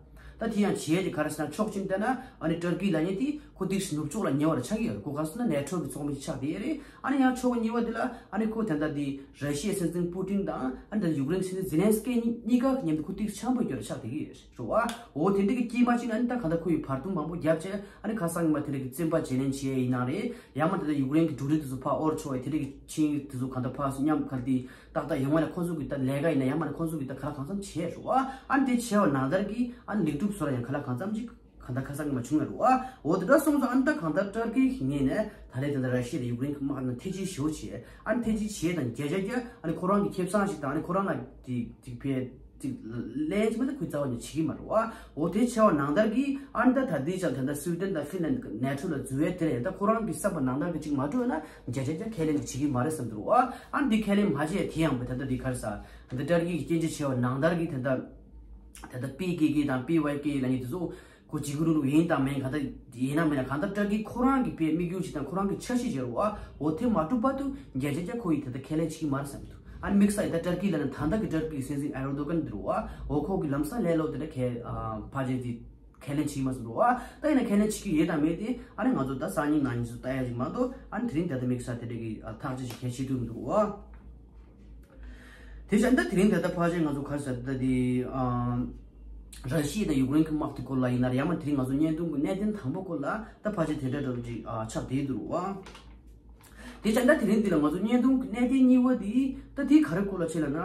ད་དེ་ཡང་བྱས་ཏེ་ག་རེ་ཟེར་ན་ཕྱོགས་གཅིག་བལྟས་ན་ཨ་ནི་ཏར་ཀི་ལབ་མཁན་དེ་ཁོ་དེ་ནུབ་ཕྱོགས་ལ་ཉེ་བར་ཆགས་ཀྱི་ཡོད་རེད། ཁོ་ག་རེ་ཟེར་ན་ནེ་ཊོ་གི་ཚོགས་མི་ཆགས་བསྡད་ཡོད་རེད། ཨ་ནི་ཡང་ཕྱོགས་གཉིས་པ་དེ་ལ་ཨ་ནི་ཁོ་ད་ལྟ་དེ་ར་ཤི་ཡའི་སྲིད་འཛིན་པུ་ཏིན་དང་ཨ་ནི་ད་ཡུཀ་རེན་སྲིད་འཛིན་ཛེ་ལན་སི་ཀི་གཉིས་ཀ་མཉམ་དུ་ཁོ་དེ་འཆམ་པོ་ཡོད་རེད་ཆགས་བསྡད་ཀྱི་ཡོད་རེད། རེད་བ། འོ་དེ་འདྲ་གི་དཀྱིལ་མ་གཅིག་ན་ཨ་ནི་ད་གང་ལྟར་ཁོ་ཡི་བར་འདུམ་མང་པོ་བརྒྱབ་བྱས་ཨ་ནི་ཁ་སང་ཉི་མ་དེ་འདྲ་གི་བཙོན་པ་བརྗེ་ལེན་བྱས་ཡིན་ན་རེད། ཡང་མ་དེ་འདྲ་ཡུཀ་རེན་གི་འབྲུ་རིགས་དེ་ཚོ་ཕར་དབོར་ཆོག་ཡ་དེ་འདྲ་གི་ཆིངས་ཡིག་དེ་ཚོ་གང་ལྟར་ཕར་མཉམ་ག་དེ་ཏག་ཏག་ཡོང་བ་ལ་ཁོང་ཚོ་གི་ད་ལས་ཀ་ཡིན་ན་ཡང་མ་ན་ཁོང་ཚོ་གི་ད་ག་ལ་གང་འཚམ་བྱས་རེད་བ། ཨ་ནི་དེ་བྱས་པ་ནང་ལྟར་གི་ཨ་ནི་ལེགས་གྲུབ་བཟོ་ར་ཡང་ག་ལ་གང་འཚམ་ཅིག་གང་ལྟར་ཁ་སང་ཉི་མ་བྱུང་ཡོད་རེད་བ། འོ་དེ་འདྲ་སོང་ཙང་ཨ་ནི་ད་གང་ལྟར་ཏར་ཀི་གི་ངོས་ནས་ད་ལས་དེ་འདྲ་ར་ཤི་ཡ་དང་ཡུཀ་རེན་གི་དམག་ནང་ཐེ་ཇུས་ཞེ་པོ་བྱས་ཨ་ནི་ཐེ་ཇུས་བྱས་དང་བརྒྱ་ཆ་བརྒྱ་ཨ་ནི་ཁོ་རང་གི་ཁེ་བཟང་ཞིག་དང་ཨ་ནི་ཁོ་རང་ལ་དེ་དེ་ཕལ། ཅིག་ལན་ཅིག་མ་ད་ཁོས་རྩ་བ་ནས་བྱེད་ཀྱི་མ་རེད་བ། འོ་དེ་བྱས་པ་ནང་ལྟར་གྱིས་ཨ་ནི་ད་ད་ལྟའི་ཆར་ད་ལྟ་སུའི་ཏན་དང་ཧྥིན་ལན་ནེ་ཊོ་ལ་འཛུལ་བའི་དེ་ལ་ཡང་ད་ཁོ་རང་གི་བསམ་པ་ནང་ལྟར་གྱི་ཅིག་མ་འགྲོ་ན་བརྒྱ་ཆ་བརྒྱ་ཁས་ལེན་ཅིག་བྱེད་ཀྱི་མ་རེད་བསམ་འདུག་བ། ཨ་ནི་འདི་ཁས་ལེན་མ་བྱས་དེ་ཡང་བས་ད་ལྟ་འདི་ག་རེ་ཟ་ད་ལྟ་ཏར་ཀི་གི་སྐྱོན་བརྗོད་བྱས་པ་ནང་ལྟར་གྱིས་ད་ལྟ་ད་ལྟ་པི་ཀེ་ཀེ་དང་པི་ཝའི་ཀེ་ལབ་མཁན་དེ་ཚོ་ཁོ་འཇིགས་སྐུལ་རུ་ཡིན་དང་མིན་གང་ལྟར་ཡིན་ན་མིན་ན་གང་ལྟར་ཏར་ཀི་ཁོ་རང་གི་པའི་དམིགས་ཡུལ་ཅིག་དང་ཁོ་རང་གི་འཆར་གཞི་ཅིག་ཡོད་རེད་བ། འོ་དེ་མ་གྲུབ་བར་དུ་བརྒྱ་ཆ་བརྒྱ་ཁོ་ཡིས་ད་ལྟ་ཁས་ལེན་བྱེད་ཀྱི་མ་རེད་བསམ་འདུག་ཨ་ནི་དམིགས་བསལ་ཡིན་ད་ཏར་ཀི་ལབ་ན་ད་ལྟ་གི་ཏར་ཀི་གི་སྲིད་འཛིན་ཨེར་རྡོ་གན་འདི་རུ་བ། འོ་ཁོ་གི་ལམ་སང་ལས་སླ་པོ་དེ་འདྲ་ཁས་ཕལ་ཆེར་དེ་ཁས་ལེན་བྱེད་ཀྱི་མ་སོང་རུ་བ། ད་ཡིན་ན་ཁས་ལེན་བྱེད་ཀྱི་ཡོད་དམ་མེད་དེ་ཨ་ནི་ང་ཚོ་ད་སང་ཉིན་གནངས་ཉིན་ཚོ་ལྟ་ཡ་ཞིག་མ་གཏོགས་ཨ་ནི་དེ་རིང་ད་ལྟ་དམིགས་བསལ་དེ་འདྲ་གི་ཐག་གཅོད་ཞིག་གལ་ཆེ་ཐུབ་མི་འདུག་བ། དེ་བཞིན་ད་དེ་རིང་ད་ལྟ་ཕལ་ཆེར་ང་ཚོ་ག་རེ་ཟེར་ད་དེ་ར་ཤི་ཡ་དང་ཡུཀ་རེན་གྱི་དམག་དེ་སྐོར་ལ་ཡིན་ན་ཡང་མ་དེ་རིང་ང་ཚོ་བརྙན་ཐུང་གི་གནད་དོན་དང་པོ་སྐོར་ལ་ད་ཕལ་ཆེར་དེ་འདྲ་འདྲ་ཅིག་ཆགས་བསྡད་འདུག་བ། དེ་བྱས་ད་དེ་རིང་འདི་ལ་ང་ཚོ་བརྙན་ཐུང་གི་གནད་དོན་གཉིས་པ་འདི་ད་དེ་ག་རེ་སྐོར་ལ་བྱས་ལབ་ན།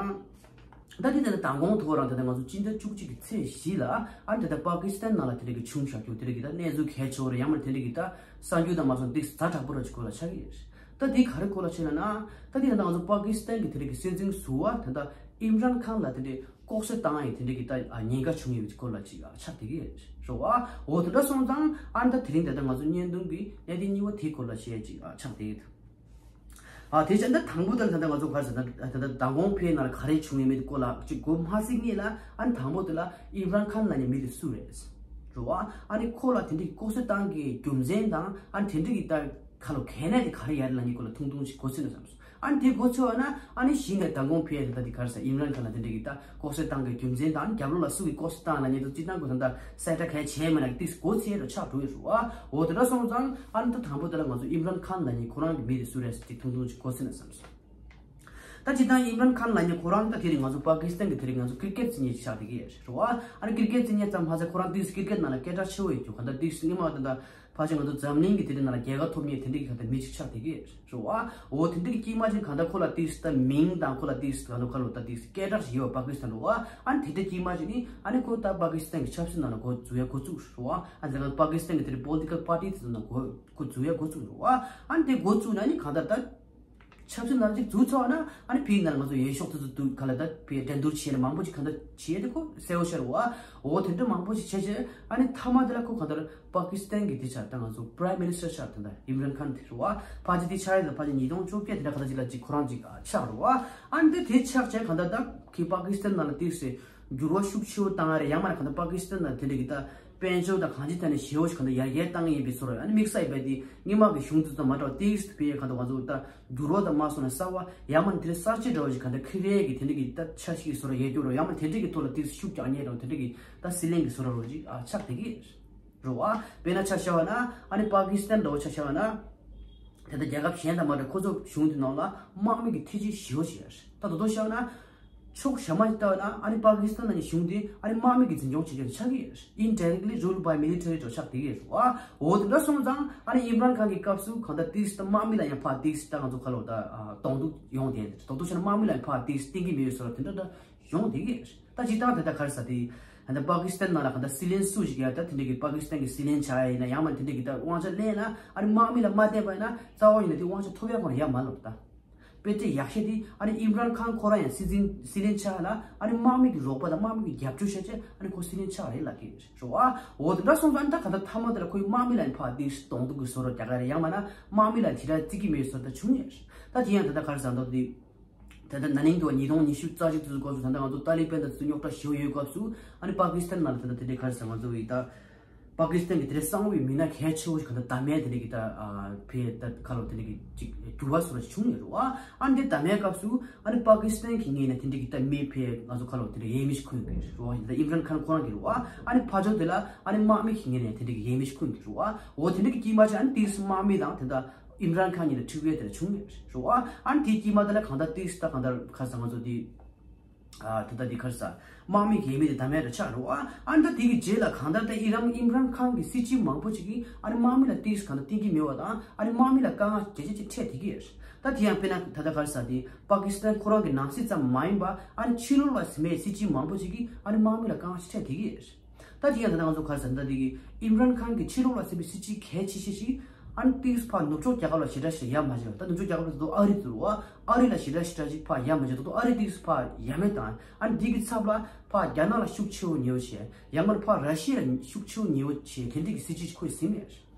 ད་དེ་ད་ལྟ་མདང་དགོང་ཐོག་རང་ད་ལྟ་ང་ཚོ་སྤྱི་ཟླ་བཅུ་གཅིག་གི་ཚེས་བཞི་ལ་ཨ་ད་ལྟ་པ་ཀི་སི་ཐན་ནང་ལ་དེ་འདྲ་གི་བྱུང་བཞག་རྒྱུ་དེ་འདྲ་གི་ད་གནས་ཚུལ་གལ་ཆེ་བ་རེད་ཡང་མ་དེ་འདྲ་གི་ད་གསར་འགྱུར་དང་མ་སོང་ཏིག་ཛ་དྲག་པོ་ར་ཅིག་སྐོར་ལ་ཆགས་ཀྱི་ཡོད་རེད། ད་དེ་ག་རེ་སྐོར་ལ་བྱས་ལབ་ན། ད་དེ་ད་ལྟ་ང་ཚོ་པ་ཀི་སི་ཐན་གི་དེ་འདྲ་གི་སྲིད་འཛིན་ཟུར་པ་ད་ལྟ་ཨིམ་རན་ཁཱན་ལ་དེ་འདྲའི་ལྐོག་གསོད་བཏང་ཡས་དེ་འདྲའི་གི་ད་ཉེན་ཁ་བྱུང་ཡོད་པའི་སྐོར་ལ་ཅིག་ཆགས་བསྡད་ཀྱི་རེད་བ། འོ་དེ་འདྲ་སོང་ཙང་ཨ་ནི་ད་དེ་རིང་ད་ལྟ་ང་ཚོ་བརྙན་ཐུང་གི་གནད་དོན་གཉིས་པ་དེའི་སྐོར་ལ་བཤད་ཅིག་ཆགས་བསྡད་ཀྱི་འདུག་ཨ་དེ་བྱས་ད་དང་པོ་ད་ད་ལྟ་ང་ཚོ་ག་རེ་ཟེར་ད་ད་ད་མདང་དགོང་ཕའི་ནང་ལ་ག་རེ་བྱུང་ཡོད་མེད་དེ་སྐོར་ལ་ཅིག་གོ་མ་ཟིན་སྔོན་ལ་ཨ་ནི་དང་པོ་དེ་ལ་ཨིམ་རན་ཁཱན་ལབ་མཁན་མི་དེ་སུ་རེད། རེད་བ། ཨ་ནི་ཁོ་ལ་དེ་འདྲའི་ལྐོག་གསོད་བཏང་གི་རྒྱུ་མཚན་དང་ཨ་ནི་དེ་འདྲའི་གི་ད་ཁ་ལོ་གལ་གནད་དེ་ག་རེ་ཡོད་རེད་ལབ་མཁན་སྐོར་ལ་ཐུང་ཐུང་ཞིག་གོ་ཟིན་ན་བསམ་སོང་། ཨ་ནི་དེ་གོ་ཚོད་ན་ཨ་ནི་གཞི་ནས་མདང་དགོང་ཕའི་ད་ལྟ་དེ་ག་རེ་ཟེར་ཨིམ་རན་ཁཱན་ལ་དེ་འདྲ་གི་ད་ལྐོག་གསོད་བཏང་གི་རྒྱུ་མཚན་དང་རྒྱབ་ལོགས་ལ་སུ་གི་ལྐོག་གསོད་བཏང་ལབ་མཁན་དེ་སྤྱིར་བཏང་གི་ད་ལྟ་གསལ་བསྒྲགས་གང་ཡང་བྱས་མེད་ན་ཏིག་གོ་ཚེ་རུ་ཆགས་འགྲོ་ཡོད་རེད་བ། འོ་དེ་འདྲ་སོང་ཙང་ཨ་ནི་ད་དང་པོ་དེ་ལ་ང་ཚོ་ཨིམ་རན་ཁཱན་ལབ་མཁན་ཁོ་རང་གི་མི་དེ་སུ་རེད་ཟེར་ཏེ་ཐུང་ཐུང་ཅིག་གོ་ཟིན་ན་བསམ་སོང་། ད་སྤྱིར་བཏང་ཨིམ་རན་ཁཱན་ལབ་མཁན་ཁོ་རང་ད་དེ་རིང་ང་ཚོ་པ་ཀི་སི་ཐན་གི་དེ་རིང་ང་ཚོ་ཀི་རི་ཀེད་རྩེད་མཁན་ཅིག་ཆགས་བསྡད་ཀྱི་ཡོད་རེད་བ། ཨ་ནི་ཀི་རི་ཀེད་རྩེད་མཁན་ཙམ་མ་ཟད་ཁོ་རང་ཏིག་ཀི་རི་ཀེད་ནང་ལ་སྐད་གྲགས་ཆེ་བོ་ཡོད་རྒྱུ་ག་ད་ཏིག་སྔོན་མ་ད་ད། ཕལ་ཆེར་ང་ཚོ་འཛམ་གླིང་གི་དེ་འདྲའི་ནང་ལ་རྒྱལ་ཁ་ཐོབ་མཁན་དེ་འདྲའི་གི་གང་ལྟར་མི་གཅིག་ཆགས་བསྡད་ཀྱི་རེད་བ། འོ་དེ་འདྲའི་གི་དཀྱིལ་མ་ཅིག་གང་ལྟར་ཁོ་ལ་ཏིག་ཙམ་མིང་དང་ཁོ་ལ་ཏིག་ཙམ་གང་ལྟར་ཁོ་ལ་ད་ཏིག་ཙམ་སྐད་གྲགས་ཤིག་ཡོད་པ་པ་ཀི་སི་ཐན་རེད་བ། ཨ་ནི་དེ་འདྲའི་དཀྱིལ་མ་ཅིག་ནི་ཨ་ནི་ཁོ་ད་པ་ཀི་སི་ཐན་གི་ཆབ་སྲིད་ནང་ལ་འགོ་འཛུགས་ཡ་འགོ་བཙུགས་རེད་བ། ཨ་ནི་ད་ག་པ་ཀི་སི་ཐན་གི་དེ་འདྲའི་པོ་ལི་ཊི་ཀལ་པར་ཊི་དེ་ཚོ་ནང་འགོ་འགོ་འཛུགས་ཡ་འགོ་བཙུགས་རེད་བ། ཨ་ནི་དེ་འགོ་བཙུགས་ན་ནི་གང་ལྟར་ད། ཆབ་སྲིད་ནང་ཅིག་འཛུལ་ཚར་བ་ན་ཨ་ནི་ཕིའི་ནང་ང་ཚོ་འོས་ཤོག་དེ་ཚོ་འདུག་ག་ལ་ད་ཕིའི་འགྲན་བསྡུར་བྱས་ནས་མང་པོ་ཅིག་གང་ལྟར་བྱས་ཏེ་ཁོ་གསལ་བོ་ཤར་བ། འོ་དེ་འདྲ་མང་པོ་ཞིག་བྱས་བྱས་ཨ་ནི་མཐའ་མ་དེ་ལ་ཁོ་གང་ལྟར་པ་ཀི་སི་ཐན་གྱི་དེ་ཆགས་ད་ང་ཚོ་པ་རའིམ་མི་ནི་སི་ཊར་ཆགས་ད་ད་ཨིམ་རན་ཁཱན་དེ་རེད་བ། ཕལ་ཆེར་དེ་ཆགས་ཡོད་ད་ཕལ་ཆེར་ཉིས་སྟོང་བཅོ་བརྒྱད་དེ་འདྲ་གང་ལྟར་ཅིག་ལ་ཅིག་ཁོ་རང་ཅིག་ཆགས་རེད་བ། ཨ་ནི་དེ་དེ་ཆགས་བྱས་གང་ལྟར་ད་ཁི་པ་ཀི་སི་ཐན་ནང་ལ་དེ་སེ། འགྱུར་བ་ཤུགས་ཆེ་བོ་བཏང་ཡ་རེད། ཡང་མིན་ན་གང་ལྟར་པ་ཀི་སི་ཐན་ནང་དེ་འདྲ་གི་ད་དཔལ་འབྱོར་དང་གང་ཅི་ཐད་ནས་ཞེ་བོ་ཞིག་གང་ལྟར་ཡར་རྒྱས་བཏང་ཡིན་པའི་བཟོ་འདྲ། ཨ་ནི་དམིགས་བསལ་ཡིན་པ་དེ་སྔོན་མ་གི་གཞུང་དེ་ཚོ་མ་འདྲ་བ་ཏིག་ཙམ་དཔེ་གང་ལྟར་ང་ཚོ་ད་འགྱུར་བ་དང་མ་སོང་ན་གསར་བ་ཡང་མིན་ན་དེ་འདྲ་གསར་བརྗེ་འདྲ་བོ་ཞིག་གང་ལྟར་ཁེ་རེ་གི་དེ་འདྲ་གི་ད་ཆ་ཞིག་བཟོ་འདྲ་ཡོད་རྒྱུ་རེད། ཡང་མིན་ན་དེ་འདྲ་གི་ཐོག་ལ་ཏིག་ཙམ་ཤུགས་རྒྱག་མཁན་འདྲ་བོ་དེ་འདྲ་གི་ད་སྲིད་བློན་གི་བཟོ་འདྲ་བོ་ཅིག་ཨ་ཆགས་བསྡད་ཀྱི་རེད་བ། དཔེར་ན་ཆ་བཞག་པ་ན་ཨ་ནི་པ་ཀི་སི་ཐན་འདྲ་བོ་ཆ་བཞག་པ་ན། དེ་ལྟར་རྒྱལ་ཁབ་གཞན་དང་མ་འདྲ་ཁོ་ཚོ་གཞུང་དེ་ནང་ལ་དམག་མི་གི་ཐེ་ཇུས་ཞེ་པོ་ཅིག་ཡོད་རེད། ད་དོ་དོ་བཞག་ན་ཕྱོགས་གཞན་མ་ཞིག་ལྟ་བ་ན་ཨ་ནི་པ་ཀི་སི་ཐན་ནང་གི་གཞུང་དེ་ཨ་ནི་དམག་མི་གི་འཛིན་སྐྱོང་བྱེད་མཁན་ཆགས་ཀྱི་ཡོད་རེད། Indirectly ruled by military འདྲ་ཆགས་བསྡད་ཀྱི་ཡོད་རེད་བ། འོ་དེ་འདྲ་སོང་ཙང་ཨ་ནི་ཨིམ་རན་ཁཱན་གི་སྐབས་སུ་གང་ལྟར་ཏིག་ཙམ་དམག་མི་ལ་ཡང་ཕར་ཏིག་ཙམ་ད་ང་ཚོ་ཁ་ལོ་ད་གདོང་ཐུག་ཡོང་བསྡད་རེད། དོ་དོ་བྱས་ན་དམག་མི་ལ་ཡང་ཕར་ཏིག་ཙམ་བསྟན་གྱི་མེད་པའི་བཟོ་འདྲ་དེ་འདྲ་འདྲ་ཡོང་བསྡད་ཀྱི་ཡོད་རེད། ད་སྤྱིར་བཏང་དེ་ལྟར་ག་རེ་ཟེར་དེ། ད་ལྟ་པ་ཀི་སི་ཐན་ནང་ལ་གང་ལྟར་སྲིད་བློན་སུ་ཞིག་ཡ་ད་དེ་འདྲ་གི་པ་ཀི་སི་ཐན་གི་སྲིད་བློན་ཆགས་ཡ་ཡིན་ན་ཡང་མིན་དེ་འདྲ་གི་ད་དབང་ཆ་ལེན་ན་ཨ་ནི་དམག་མི་ལ་མ་བརྟེན་པ་ཡིན་ན་རྩ་བ་ཉིད་ནས་དེ་དབང་ཆ་ཐོབ་ཡ་ཁོ་རང་ཡ་མ་ལོར་ད། དཔེ་དེབ་ཡག་ཤོས་དེ་ཨ་ནི་ཨིམ་རན་ཁཱན་ཁོ་རང་ཡང་སྲིད་འཛིན་སྲིད་བློན་ཆགས་ཡ་ལ་ཨ་ནི་དམག་མི་གི་རོགས་པ་དང་དམག་མི་གི་རྒྱབ་སྐྱོར་བྱས་བྱས་ཨ་ནི་ཁོ་སྲིད་བློན་ཆགས་རེད་ལབ་ཀྱི་རེད་བ། འོ་དེ་འདྲ་སོང་ཙང་ད་ག་ད་མཐའ་མ་དེ་ལ་ཁོའི་དམག་མི་ལ་ཡང་ཕར་དེ་གདོང་ཐུག་གི་བཟོ་འདྲ་རྒྱག་ག་རེད། ཡང་མིན་ན་དམག་མི་ལ་དེ་འདྲ་བརྩི་གི་མེད་བཟོ་འདྲ་བྱུང་ཡོད་རེད། ད་དེ་ཡང་ད་ལྟ་ག་རེ་ཟེར་འདུག་དེ། ད་ལྟ་ན་ནིང་དུ་ཉིས་སྟོང་ཉི་ཤུ་རྩ་གཅིག་དུས་སྐབས་སུ་ད་ལྟ་ང་ཚོ་ཏཱ་ལི་པན་དང་དེ་ཚོ་རྙོག་དྲ་ཞེ་པོ་ཡོད་སྐབས་སུ་ཨ་ནི་པ་ཀི་སི་ཐན་ནང་ལ་ད་ལྟ་དེ་འདྲའི་ག་རེ་ཟེར་ང་ཚོ་ཡི་ད་པ་ཀི་སི་ཐན་གྱི་དེ་འདྲའི་གསང་བའི་མི་སྣ་གལ་ཆེ་བོ་ཞིག་ག་ད་བདམས་ཡས་དེ་འདྲའི་གི་ད་ཕེ་ད་ཁ་ལོ་དེ་འདྲའི་གི་ཅིག་འགྱུར་བ་བཟོ་འདྲ་ཞིག་བྱུང་ཡོད་རེད་བ། ཨ་ནི་དེ་བདམས་ཡས་སྐབས་སུ་ཨ་ནི་པ་ཀི་སི་ཐན་གྱི་ངོས་ནས་དེ་འདྲའི་གི་ད་མི་ཕེ་ང་ཚོ་ཁ་ལོ་དེ་འདྲའི་ཡས་མས་ཞིག་ཁུར་ཡོང་གི་རེད་བ། ཡིན་ད་ཨིམ་རན་ཁཱན་ཁོ་རང་གི་རེད་བ། ཨ་ནི་ཕར་ཕྱོགས་དེ་ལ་ཨ་ནི་དམག་མི་གི་ངོས་ནས་དེ་འདྲའི་གི་ཡས་མས་ཞིག་ཁུར་ཡོང་གི་རེད་བ། འོ་དེ་འདྲའི་གི་དཀྱིལ་མ་ཅིག་ཨ་ནི་དེ་དམག་མི་དང་དེ་ད་ཨིམ་རན་ཁཱན་གཉིས་ལ་འཁྲུག་པ་དེ་འདྲ་བྱུང་ཡོད་རེད་བ། ཨ་ནི་དེའི་དཀྱིལ་མ་དེ་ལ་གང་ལྟར་ཏིག་ཙམ་ད་གང་ལྟར་ག་རེ་ཟེར་ང་ཚོ་དེ་ཨ་དེ་ད་དེ་ག་རེ་ཟེར་དམག་མི་གི་མི་དེ་བདམས་ཡས་འདྲ་ཆགས་རེད་བ། ཨ་ནི་ད་དེ་གི་རྗེས་ལ་གང་ལྟར་ད་ཨི་རན་ཨིམ་རན་ཁཱན་གི་སྲིད་སྤྱི་མང་པོ་ཅིག་གིས་ཨ་ནི་དམག་མི་ལ་ཏིག་ཙམ་གང་ལྟར་བསྟུན་གྱི་མེད་པ་དང་ཨ་ནི་དམག་མི་ལ་དཀའ་ངལ་རྒྱ་ཆེ་ཅིག་འཕྲད་བསྡད་ཀྱི་ཡོད་རེད། ད་དེ་ཡང་དཔེར་ན་ད་ལྟ་ག་རེ་ཟེར་དེ་པ་ཀི་སི་ཐན་ཁོ་རང་གི་ནང་སྲིད་ཙམ་མ་ཡིན་པ་ཨ་ནི་ཕྱི་ལོགས་ལ་ཟིན་པའི་སྲིད་སྤྱི་མང་པོ་ཅིག་གིས་ཨ་ནི་དམག་མི་ལ་དཀའ་ངལ་ཞིག་འཕྲད་བསྡད་ཀྱི་ཡོད་རེད། ད་དེ་ཡང་ད་ལྟ་ང་ཚོ་ག་རེ་ཟེར་ད་དེ་གི་ཨིམ་རན་ཁཱན་གྱི་ཕྱི་ལོགས་ལ་ཟིན་པའི་སྲིད་སྤྱི་གལ་ཆེ་ཤོས་ཤིག་ཨ་ནི་ཏིག་ཙམ་ཕར་ནུབ་ཕྱོགས་རྒྱལ་ཁབ་ལ་ཞེ་དྲག་ཞིག་ཡ་མ་བྱས་པ། ད་ནུབ་ཕྱོགས་རྒྱལ་ཁབ་དེ་ཚོ་ཨ་རི་ཚོ་རེད་བ། ཨ་རི་ལ་ཞེ་དྲག་ཞེ་དྲག་ཅིག་ཕར་ཡ་མ་བྱས། ད་དུང་ཨ་རི་ཏིག་ཙམ་ཕར་ཡ་མེད་བཏང་། ཨ་ནི་དེ་གི་ཚབ་ལ་ཕར་རྒྱ་ནག་ལ་ཤུགས་ཆེ་བོ་ཉེ་བོ་བྱས། ཡང་མིན་ཕར་ར་ཤི་ཡ་ལ་ཤུགས་ཆེ་བོ་ཉེ་བོ་བྱས། དེ་འདྲ་གི་སྲིད་སྤྱི་ཅིག་ཁོས་ཟིན་མེད།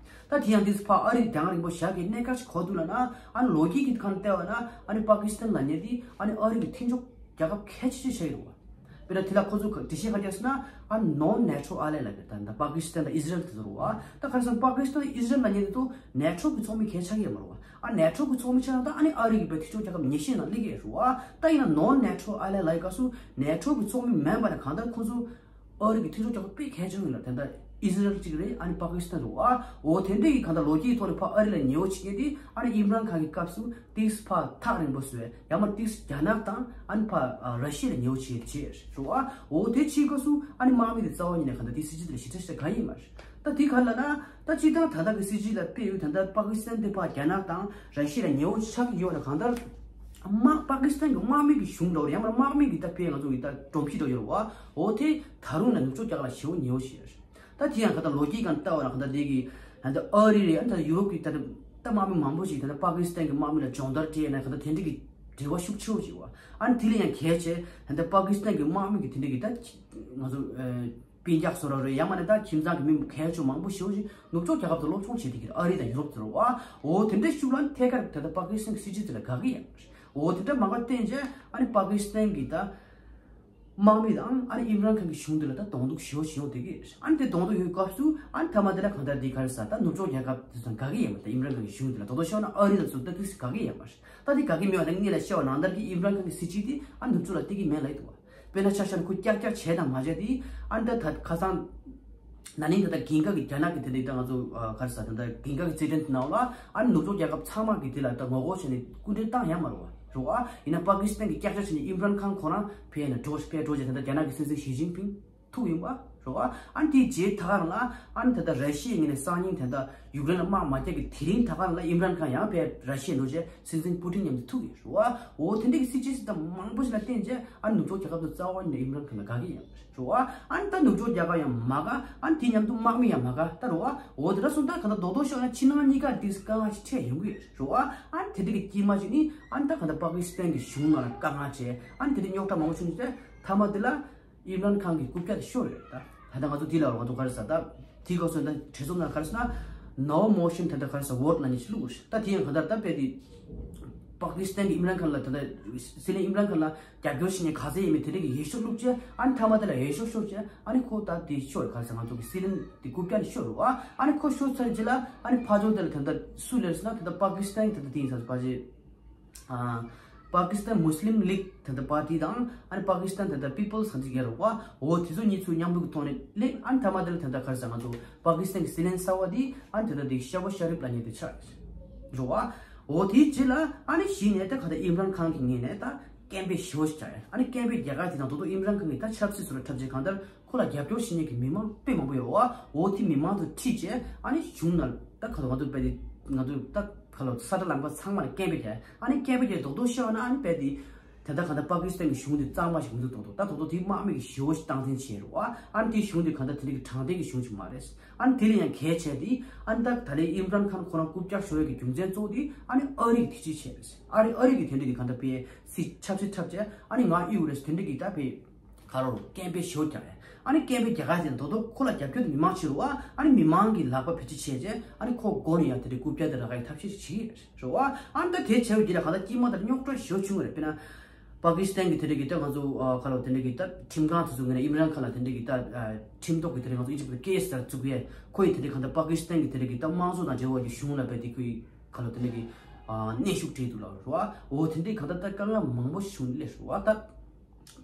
ད་དེ་ཡང་དེ་ཚོ་ཕར་ཨ་རི་རྒྱང་རིང་པོ་བཞག་གི་གནད་འགག་ཅིག་གོ་ཐུབ་ལ་ན་ཨ་ནི་ལོ་རྒྱུས་ཀྱི་ཁ་ནས་བལྟས་པ་ན་ཨ་ནི་པ་ཀི་སི་ཐན་ལབ་མཁན་དེ་ཨ་ནི་ཨ་རི་གི་མཐུན་ཕྱོགས་རྒྱལ་ཁབ་གལ་ཆེ་ཤོས་ཆགས་ཡོད་རེད་བ། དཔེར་ན་དེ་ལ་ཁོ་ཚོ་འགྲེལ་བཤད་ག་རེ་བརྒྱབ་ཟེར་ན་ཨ་ནི་ནོན་ནེ་ཊོ་ཨ་ལའི་ལབ་ཀྱི་ད་ད་པ་ཀི་སི་ཐན་དང་ཨི་ཟི་རལ་དེ་ཚོ་རེད་བ། ད་ག་རེ་ཟེར་ན་པ་ཀི་སི་ཐན་དང་ཨི་ཟི་རལ་ལབ་མཁན་དེ་ཚོ་ནེ་ཊོ་གི་ཚོགས་མི་གལ་ཆགས་ཀྱི་ཡོད་མ་རེད་བ། ཨ་ནེ་ཊོ་གི་ཚོགས་མི་ཆགས་ན་ད་ཨ་ནི་ཨ་རི་གི་དཔེ་མཐུན་ཕྱོགས་རྒྱལ་ཁབ་ཉེར་བཞི་ནང་སླེབས་ཀྱི་ཡོད་རེད་བ། ད་ཡིན་ན་ནོན་ནེ་ཊོ་ཨ་ལའི་ལབ་ཡི་སྐབས་སུ་ནེ་ཊོ་གི་ཚོགས་མི་མིན་པ་ན་གང་ལྟར་ཁོ་ཚོ་ཨ་རི་གི་མཐུན་ཕྱོགས་རྒྱལ་ཁབ་དཔེ་གལ་ཆེན་པོ་ཡིན་ལ། དེ་འདྲ་ཨི་ཟི་རལ་གཅིག་རེད། ཨ་ནི་པ་ཀི་སི་ཐན་རེད་བ། འོ་དེ་འདྲ་ཡི་གང་ལྟར་ལོ་རྒྱུས་ཐོག་ནས་ཕར་ཨ་རི་ལ་ཉེ་བོ་བྱེད་མཁན་དེ་ཨ་ནི་ཨིམ་རན་ཁཱན་གི་སྐབས་སུ་ཏིག་ཙམ་ཕར་ཐག་རིང་པོ་བཟོས། ཡང་མ་ཏིག་ཙམ་རྒྱ་ནག་དང་ཨ་ནི་ཕར་ཨ་ར་ཤི་ཡ་ལ་ཉེ་བོ་བྱེད་བྱེད་རེད་བ། འོ་དེ་བྱེད་སྐབས་སུ་ཨ་ནི་དམག་མི་དེ་རྩ་བ་ཉིད་ནས་གང་ལྟར་དེ་སྲིད་ཇུས་དེ་ལ་ཞེ་དྲག་ཞེ་དྲག་དགའ་ཡི་མ་རེད། ད་དེ་ག་རེ་ལབ་ན་ད་སྤྱིར་བཏང་ད་ལྟ་གི་སྲིད་ཇུས་ལ་དཔེ་ཡོད། ད་ལྟ་པ་ཀི་སི་ཐན་དེ་ཕར་རྒྱ་ནག་དང་ར་ཤི་ཡ་ལ་ཉེ་བོ་ཆགས་ཀྱི་ཡོད་ན་གང་ལྟར་དམག་པ་ཀི་སི་ཐན་གྱི་དམག་མི་གི་གཞུང་འདྲ་བོ་རེད། ཡང་མིན་དམག་མི་གི་ད་དཔེ་ང་ཚོ་གི་ད་སྒྲོམ་གཞི་འདྲ་བོ་ཡོད་རེད་བ། འོ་དེ་ད་རུང་ལ་ནུབ་ཕྱོགས་རྒྱལ་ཁབ་ལ་ཞེ་པོ་ཉེ་བོ་ཞིག་ཡོད་རེད། ད་དེ་ཡང་ག་ད་ལོ་རྒྱུས་སྒང་ལྟ་བ་ན་ག་ད་དེ་གི་ད་ལྟ་ཨ་རི་རེད། ད་ཡུ་རོབ་ཀྱི་ད་ད་དམག་མི་མང་པོ་ཞིག་ད་ལྟ་པ་ཀི་སི་ཐན་གྱི་དམག་མི་ལ་སྦྱོང་བརྡར་སྤྲད་ན་ག་ད་དེ་འདྲ་གི་འབྲེལ་བ་ཤུགས་ཆེ་བོ་ཞིག་ཡོད་བ། ཨ་ནི་དེ་ལས་ཡང་གལ་ཆེ་ད་ལྟ་པ་ཀི་སི་ཐན་གྱི་དམག་མི་གི་དེ་འདྲ་གི་ད་ང་ཚོ་ཨ་སྤུན་ཀྱག་བཟོ་འདྲ་རེད། ཡང་མིན་ན་ད་ཁྱིམ་ཚང་གི་མི་གལ་ཆེ་མང་པོ་ཞེ་པོ་ཞིག་ནུབ་ཕྱོགས་རྒྱལ་ཁབ་ཏུ་སློབ་སྦྱོང་བྱེད་བསྡད་ཀྱི་རེད། ཨ་རི་དང་ཡུ་རོབ་ཏུ་རེད་བ། འོ་དེ་འདྲ་ཤུགས་ལ་ཐད་ཀར་ད་ལྟ་པ་ཀི་སི་ཐན་གྱི་སྲིད་ཇུས་དེ་ལ་དགའ་གི་ཡོད་མ་རེད། འོ་དེ་འདྲ་མང་པོ་བསྟན་རྗེས་ཨ་ནི་པ་ཀི་སི་ཐན་གྱི་ད་དམག་མི་དང་ཨ་ནི་ཨིམ་རན་ཁཱན་གྱི་གཞུང་དེ་ལ་ད་གདོང་ཐུག་ཞེ་པོ་ཞིག་ཡོང་བསྡད་ཀྱི་རེད། ཨ་ནི་དེ་གདོང་ཐུག་ཡོང་སྐབས་སུ་ཨ་ནི་མཐའ་མ་དེ་ལ་གང་ལྟར་དེ་ག་རེ་ཟེར་ད་ནུབ་ཕྱོགས་རྒྱལ་ཁབ་དེ་ཚོ་དགའ་གི་ཡོད་མ་རེད། ད་ཨིམ་རན་ཁཱན་གྱི་གཞུང་དེ་ལ་དོ་དོ་ཤོད་ན་ཨ་རི་དང་ཚོ་ད་དེ་དགའ་གི་ཡོད་མ་རེད། ད་དེ་དགའ་གི་མེད་པ་ད་ངས་ལ་བཤད་པ་ནང་ལྟར་གྱི་ཨིམ་རན་ཁཱན་གྱི་སྲིད་ཇུས་དེ་ཨ་ནུབ་ཕྱོགས་ལ་བསྟུན་གི་མེད་ལབ་ཀྱི་འདུག་བ། དཔེར་ན་ཆ་བཞག་ན་ཁོ་ཀྱག་ཀྱག་བྱས་དང་མ་བྱས་དེ་ཨ་ནི་ད་ད་ཁ་སང་ན་ནིང་ད་ལྟ་དེང་སྐབས་ཀྱི་རྒྱ་ནག་གི་དེ་འདྲ་ད་ང་ཚོ་ཨ་ག་རེ་ཟེར་ད་ལྟ་དེང་སྐབས་ཀྱི་རྩེད་འགྲན་དེ་ནང་ལ་ཨ་ནི་ནུབ་ཕྱོགས་རྒྱལ་ཁབ་ཚང་མ་གི་དེ་ལ་ད་ངོ་རྒོལ་བྱས་ནས་སྐུལ་འདེད་བཏང་ཡ་མ་རེད་བ། རེད་བ། ཡིན་ན་པ་ཀི་སི་ཐན་གྱི་ཀྱག་ཀྱག་བྱས་ནས་ཨིམ་རན་ཁཱན་ཁོ་རང་ཕེ་ནས་འགྲོ་ཕེ་འགྲོ་བྱས་ད་ལྟ་རྒྱ་ནག་གི་སྲིད་འཛིན་ཞི་ཅིན་ཕིང་ཐུག་ཡིན་པ་རེད་བ། ཨ་ནི་དེའི་རྗེས་ད་ག་རང་ལ་ཨ་ནི་ད་ལྟ་ར་ཤི་ཡའི་ངོས་ནས་སང་ཉིན་ད་ལྟ་ཡུཀ་རེན་ལ་དམག་མ་རྒྱག་གི་དེ་རིང་ད་ག་རང་ལ་ཨིམ་རན་ཁཱན་ཡང་ཕེ་ར་ཤི་ཡ་འགྲོ་བྱས་སྲིད་འཛིན་པུ་ཏིན་མཉམ་དུ་ཐུག་ཡོད་རེད་བ། འོ་དེ་འདྲ་གི་སྲིད་ཇུས་སྲིད་ད་མང་པོ་ཞིག་ལ་བརྟེན་བྱས་ཨ་ནི་ནུབ་ཕྱོགས་རྒྱལ་ཁབ་ཚོ་རྩ་བ་ཉིད་ནས་ཨིམ་རན་ཁཱན་ལ་དགའ་གི་ཡོད་རེད་བ། ཨ་ནི་ད་ནུབ་ཕྱོགས་རྒྱལ་ཁབ་ཡང་མ་དགའ། ཨ་ནི་དེ་མཉམ་དུ་དམག་མི་ཡང་མ་དགའ་ད་རེད་བ། འོ་དེ་འདྲ་སོང་ད་ག་ད་རྡོག་རྡོག་ཤོད་ན་ཕྱི་ནང་གཉིས་ཀ་དེ་དཀའ་ངལ་ཞིག་འཕྲད་ཡོང་གི་ཡོད་རེད་བ། ཨ་ནི་དེ་འདྲ་གི་དཀྱིལ་མ་ཞིག་ནི་ཨ་ནི་ད་ག་ད་པ་ཀི་སི་ཐན་གྱི་གཞུང་ནང་ལ་དཀའ་ངལ་འཕྲད། ཨ་ནི་དེ་འདྲ་རྙོག་དྲ་མང་པོ་བྱུང་ནས་ད་མཐའ་མ་དེ་ལ་ཨིམ་རན་ཁཱན་གྱི་རྐུབ་བཀྱག་དེ་ཤོར་ཡོད་རེད། ད་ད་ལྟ་ང་ཚོ་དེ་ལ་རོགས་ཐུག་ག་རེ་ཟེར་ད་དེའི་སྐབས་སུ་ད་དྲན་གསོ་ན་ག་རེ་ཟེར་ན་No Motion ད་ལྟ་ག་རེ་ཟེར་བོ་ཊི་ལབ་མཁན་ཞིག་བླུགས་ཡོད་རེད། ད་དེ་ཡང་ག་ད་ད་དཔེ་དེ་ པ་ཀི་སི་ཐན་གྱི་ཨིམ་རན་ཁཱན་ལ་ད་ལྟ་སྲིད་བློན་ཨིམ་རན་ཁཱན་ལ་རྒྱབ་སྐྱོར་བྱེད་མཁན་ག་ཚད་ཡིན་མིན་དེ་འདྲ་གི་འོས་ཤོག་བླུགས་བྱས། ཨ་ནི་མཐའ་མ་དེ་ལ་འོས་ཤོག་ཤོར་བྱས། ཨ་ནི་ཁོ་ད་དེ་ཤོར། ག་རེ་ཟེར། ང་ཚོ་གི་སྲིད་བློན་དེ་རྐུབ་བཀྱག་ནས་ཤོར་རེད་བ། ཨ་ནི་ཁོ་ཤོར་ཚར་རྗེས་ལ་ཨ་ནི་ཕར་ཕྱོགས་དེ་ལ་ད་ལྟ་སུ་སླེབས་སོང་ན། ད་ལྟ་པ་ཀི་སི་ཐན་ད་ལྟ་དེ་ཡིན་ས་ཕལ་ཆེར། ཨ། པ་ཀི་སི་ཐན་མུ་སི་ལིམ་ལིག་ད་ལྟ་པར་ཊི་དང་། ཨ་ནི་པ་ཀི་སི་ཐན་ད་ལྟ་པི་པལ་སི་ཟེར་གྱི་རེད་བ། འོ་དེ་ཚོ་གཉིས་ཚུར་མཉམ་འབྲེལ་གྱི་ཐོག་ནས་སླེབས། ཨ་ནི་མཐའ་མ་དེ་ལ་ད་ལྟ་ག་རེ་ཟེར། ང་ཚོ་པ་ཀི་སི་ཐན་གྱི་སྲིད་བློན་གསར་བ་དེ་ཨ་ནི་ད་ལྟ་དེ་ཤ་བ་ཤ་རིབ་ལབ་མཁན་དེ་ཆགས་རེད་བ། འོ་དེའི་རྗེས་ལ་ཨ་ནི་གཞི་ནས་ད་ག་ད་ཨིམ་རན་ཁཱན་གྱི་ངོས་ནས་ད་སྐད་འབོད་ཞེ་པོ་ཞིག་བྱས། ཨ་ནི་སྐད་འབོད་རྒྱག་ག་དེ་དང་ད་དུང་ཨིམ་རན་ཁཱན་གྱིས་ད་ཆབ་སྲིད་བཟོ་གྲྭ་འཁྲབ་བྱས། གང་ལྟར་ཁོ་ལ་རྒྱབ་སྐྱོར་བྱེད་མཁན་གྱི་མི་མང་དཔེ་མང་པོ་ཡོད་བ། འོ་དེ་མི་མང་ཚོ་ཁྲིད་བྱས། ཨ་ནི་གཞུང་ནང་ད་ག་ད་ང་ཚོ་དཔེ་དེ་ང་ཚོ་ད་ག་ལ་ས་ཁྲ་ལམ་ཁ་ཚང་མ་ལ་སྐད་འབོད་བྱས། ཨ་ནི་སྐད་འབོད་བྱས་རྡོག་རྡོག་བཤད་པ་ན། ཨ་ནི་དཔེ་དེ་ད་ལྟ་ག་ད་པ་ཀི་སི་ཐན་གྱི་གཞུང་དེ་གཙང་མ་ཞིག་མི་འདུག་རྡོག་རྡོག་ད་རྡོག་རྡོག་དེ་དམག་མི་གིས་ཞེ་པོ་ཞིག་སྟངས་འཛིན་བྱས་རེད་བ། ཨ་ནི་དེའི་གཞུང་དེ་ག་ད་དེ་འདྲ་གི་དྲང་བདེན་གྱི་གཞུང་ཞིག་མ་རེད། ཨ་ནི་དེ་ལས་ཡང་གལ་ཆེ་དེ། ཨ་ནི་ད་ད་ལན་ཨིམ་རན་ཁཱན་ཁོ་རང་རྐུབ་བཀྱག་ཤོར་བའི་གི་རྒྱུ་མཚན་གཙོ་བོ་དེ་ཨ་ནི་ཨ་རི་གིས་དེ་ཅིག་བྱས་རེད། ཨ་རི་ཨ་རི་གིས་དེ་འདྲ་གི་ག་ད་དཔེ་སྲིད་ཆབ་སྲིད་འཁྲབ་བྱས། ཨ་ནི་ང་གཡུག་རེད་དེ་འདྲ་གི་ད་དཔེ་ག་རེ་སྐད་འབོད་ཞེ་པོ་རྒྱག་རེད། ཨ་ནི་སྐད་འབོད་རྒྱག་ག་དེ་རྡོག་རྡོག་ཁོ་ལ་རྒྱབ་སྐྱོར་དེ་མི་མང་ཆེ་རེད་བ། ཨ་ནི་མི་མང་གི་ལག་པ་བེད་སྤྱོད་བྱས་བྱས། ཨ་ནི་ཁོ་མགོ་ནས་ཡང་དེ་འདྲའི་རྐུབ་བཀྱག་དེ་རག་གི་ཐབས་ཤེས་ཤིག་བྱེད་ཀྱི་རེད་བ། ཨ་ནི་ད་དེ་བྱས་པའི་རྗེས་ལ་ག་ད་དཀྱིལ་མ་དེར་རྙོག་དྲ་ཞེ་པོ་བྱུང་བ་རེད། དཔེར་ན་པ་ཀི་སི་ཐན་གྱི་དེ་འདྲ་གི་ད་ང་ཚོ་ཨ་ག་ལ་དེ་འདྲ་གི་ད་ཁྲིམས་ཁང་དེ་ཚོ་ངོས་ནས་ཨིམ་རན་ཁཱན་ལ་དེ་འདྲ་གི་ད་ཨ་ཁྲིམས་ཐོག་གི་དེ་འདྲ་ང་ཚོ་ཨི་ཇིབ་ཀྱི་ཀེ་སི་ལྟར་བཙུགས་ཡས། ཁོ་ཡི་དེ་འདྲ་ག་ད་པ་ཀི་སི་ཐན་གྱི་དེ་འདྲ་གི་ད་དམངས་གཙོ་དང་འབྲེལ་བ་གི་གཞུང་ལ་དཔེ་དེ་ཁོ་ཡི་ག་ལ་དེ་འདྲ་གི་ཨ་གནོན་ཤུགས་སྤྲད་འདུག་ལབ་རེད་བ། འོ་དེ་འདྲའི་ག་ད་ད་དཀའ་ངལ་མང་པོ་བྱུང་སླེབས་རེད་བ། ད་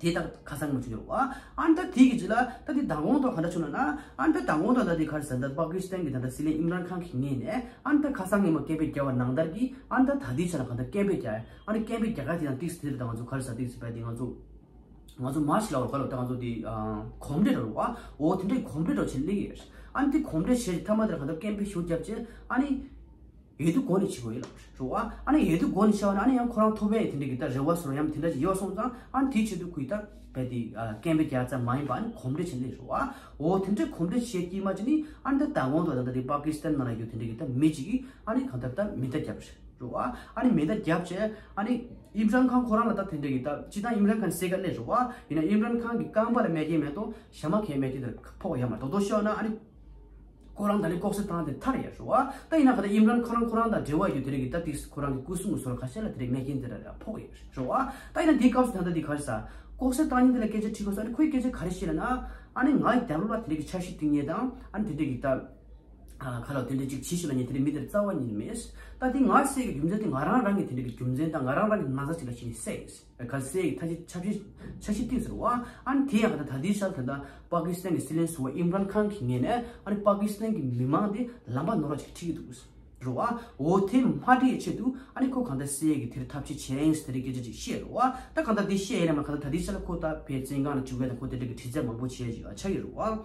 དེ་ད་ཁ་སང་མ་བྱུང་རེད་བ། ཨ་ནི་ད་དེ་གི་རྗེས་ལ་ད་དེ་མདང་དགོང་ཐོག་ག་འདྲ་བྱུང་ལབ་ན། ཨ་ནི་ད་མདང་དགོང་ཐོག་ད་དེ་ག་རེ་ཟེར། ད་པ་ཀི་སི་ཐན་གྱི་ད་ད་སྲིད་བློན་ཨིམ་རན་ཁཱན་གྱི་ངོས་ནས། ཨ་ནི་ད་ཁ་སང་ཉིན་མོ་སྐད་འབོད་རྒྱག་པ་ནང་ལྟར་གྱི། ཨ་ནི་ད་ད་ལྟའི་ཆ་ལ་ག་ད་སྐད་འབོད་རྒྱག་ཨ་ནི་སྐད་འབོད་རྒྱག་ག་དེ་དང་ཏིག་ཙམ་དེ་རེད། ད་ང་ཚོ་ག་རེ་ཟེར། ཏིག་ཙམ་བས་དེ་ང་ཚོ་ང་ཚོ་མ་ཞིག་ལབ་རོགས། ག་ལ་ད་ང་ཚོ་དེ་ཨ་གོམ་བགྲོད་རོགས་བ། འོ་དེ་འདྲའི་གོམ་བགྲོད་རོགས་བྱེད་ལེ་ཡོད། ཨ་ནི་དེ་གོམ་བགྲོད་བྱས་མཐའ་མ་དེར་ག་ད་སྐད་འབོད་ཞུ་རྒྱབ་བྱས། ཨ་ནི་འོས་བསྡུ་འགོ་ནས་བྱེད་དགོས་ཡོད་ལབ་རོགས་བ། ཨ་ནི་འོས་བསྡུ་འགོ་ནས་བྱས་པ་ན། ཨ་ནི་ཡང་ཁོ་རང་ཐོབ་པའི་དེ་འདྲ་གི་ད་རེ་བ་བཟོ་འདྲ་ཡང་དེ་འདྲ་ཅིག་ཡོད་སོང་ཙང་། ཨ་ནི་དེའི་ཆེད་དུ་ཁོས་ད་བས་དེ་ཨ་སྐད་འབོད་རྒྱག་ཙམ་མ་ཡིན་པ། ཨ་ནི་གོམ་བགྲོད་བྱེད་ལེ་རོགས་བ། འོ་དེ་འདྲའི་གོམ་བགྲོད་བྱས་དཀྱིལ་མ་ཅིག་ནི། ཨ་ནི་ད་མདང་དགོང་དུ་ད་ལྟ་དེ་པ་ཀི་སི་ཐན་ནང་ལ་ཡོད་དེ་འདྲ་གི་ད་མི་ཅིག་གིས་ཨ་ནི་གང་ལྟར་ད་མེ་མདའ་བརྒྱབ་རེད་བ། ཨ་ནི་མེ་མདའ་བརྒྱབ་བྱས། ཨ་ནི་ཨིམ་རན་ཁཱན་ཁོ་རང་ལ་ད་དེ་འདྲ་གི་ད་སྤྱིར་བཏང་ཨིམ་རན་ཁཱན་བསད་ག་སླེབས་རེད་བ། ཡིན་ན་ཨིམ་རན་ཁཱན་གྱི་རྐང་པ་ལ་རྨས་སྐྱོན་མེད་དོ། ཞྭ་དམར་ཁའི་རྨས་སྐྱོན་དེ་ཕོག་ཡོད་མ་རེད། རྡོག་རྡོག་ཤོད་ན་ཨ་ནི་ཁོ་རང་ད་ནི་ལྐོག་གསོད་བཏང་དེ་ཐར་ཡོད་རེད་བ། ད་ཡིན་ན་ག་ད་ཨིམ་རན་ཁཱན་ཁོ་རང་དང་འབྲེལ་བ་ཡོད་དེ་འདྲ་གི་ད་དེ་ཁོ་རང་གི་སྐུ་སྲུང་གི་བཟོ་གྲྭ་ཁ་ཤས་ལ་དེ་འདྲའི་རྨས་སྐྱོན་དེ་འདྲ་ཕོག་ཡོད་རེད་བ། ད་ཡིན་ན་དེའི་སྐབས་སུ་ད་ལྟ་དེ་ག་རེ་ཟེར། ལྐོག་གསོད་བཏང་མཁན་དེ་ལ་སྐད་ཆ་དྲིས་སྐབས་སུ། ཨ་ནི་ཁོས་སྐད་ཆ་ག་རེ་བཤད་ལབ་ན། ཨ་ནི་ང་ཡི་རྒྱབ་ལོགས་ལ་དེ་འདྲ་གི་འཆར་གཞི་བཏིང་མཁན་དང་། ཨ་ནི་དེ་འདྲ་གི་ད་ཨ་ཁ་ལ་དེ་འདྲ་ཅིག་བྱེད་ཤེས་ལབ་མཁན་དེ་འདྲའི་མི་དེ་རྩ་བ་ཉིད་ནས་མེད། ད་དེ་ང་བསད་ཀྱི་རྒྱུ་མཚན་དེ་ང་རང་རང་གི་དེ་འདྲ་གི་རྒྱུ་མཚན་དང་། ང་རང་རང་གི་ན་ཚ་ཅིག་ལ་ཞེན་ནས་བསད། ག་བསད་ཀྱི་ཐབས་ཤེས་འཆར་གཞི་འཆར་གཞི་བཏིང་ཟེར་བ། ཨ་ནི་དེ་ཡང་ག་ད་ད་ལྟའི་ཆར་ད་ལྟ་པ་ཀི་སི་ཐན་གྱི་སྲིད་བློན་ཟུར་པ་ཨིམ་རན་ཁཱན་གྱི་ངོས་ནས། ཨ་ནི་པ་ཀི་སི་ཐན་གྱི་མི་མང་དེ་ལམ་པ་ནོར་བ་ཅིག་ཁྲིད་ཀྱི་འདུག་རེད་བ། འོ་དེ་མ་ཁྲིད་ཡའི་ཆེད་དུ་ཨ་ནི་ཁོ་གང་ལྟར་བསད་ཀྱི་དེར་ཐབས་ཤེས་བྱས་ཡིན་ཟེར་དེ་འདྲའི་སྐད་ཆ་ཅིག་བཤད་རེད་བ། ད་གང་ལྟར་དེ་བཤད་ཡིན་ན་མ། གང་ལྟར་ད་ལྟའི་ཆར་ལ་ཁོ་ད་བས་བཙོན་ཁང་ལ་འཇུག་ཡ་དང་། ཁོ་དེ་འདྲ་གི་དྲི་རྩད་མང་པོ་བྱས་ཡ་ཅིག་ཆགས་ཀྱི་རེད་བ།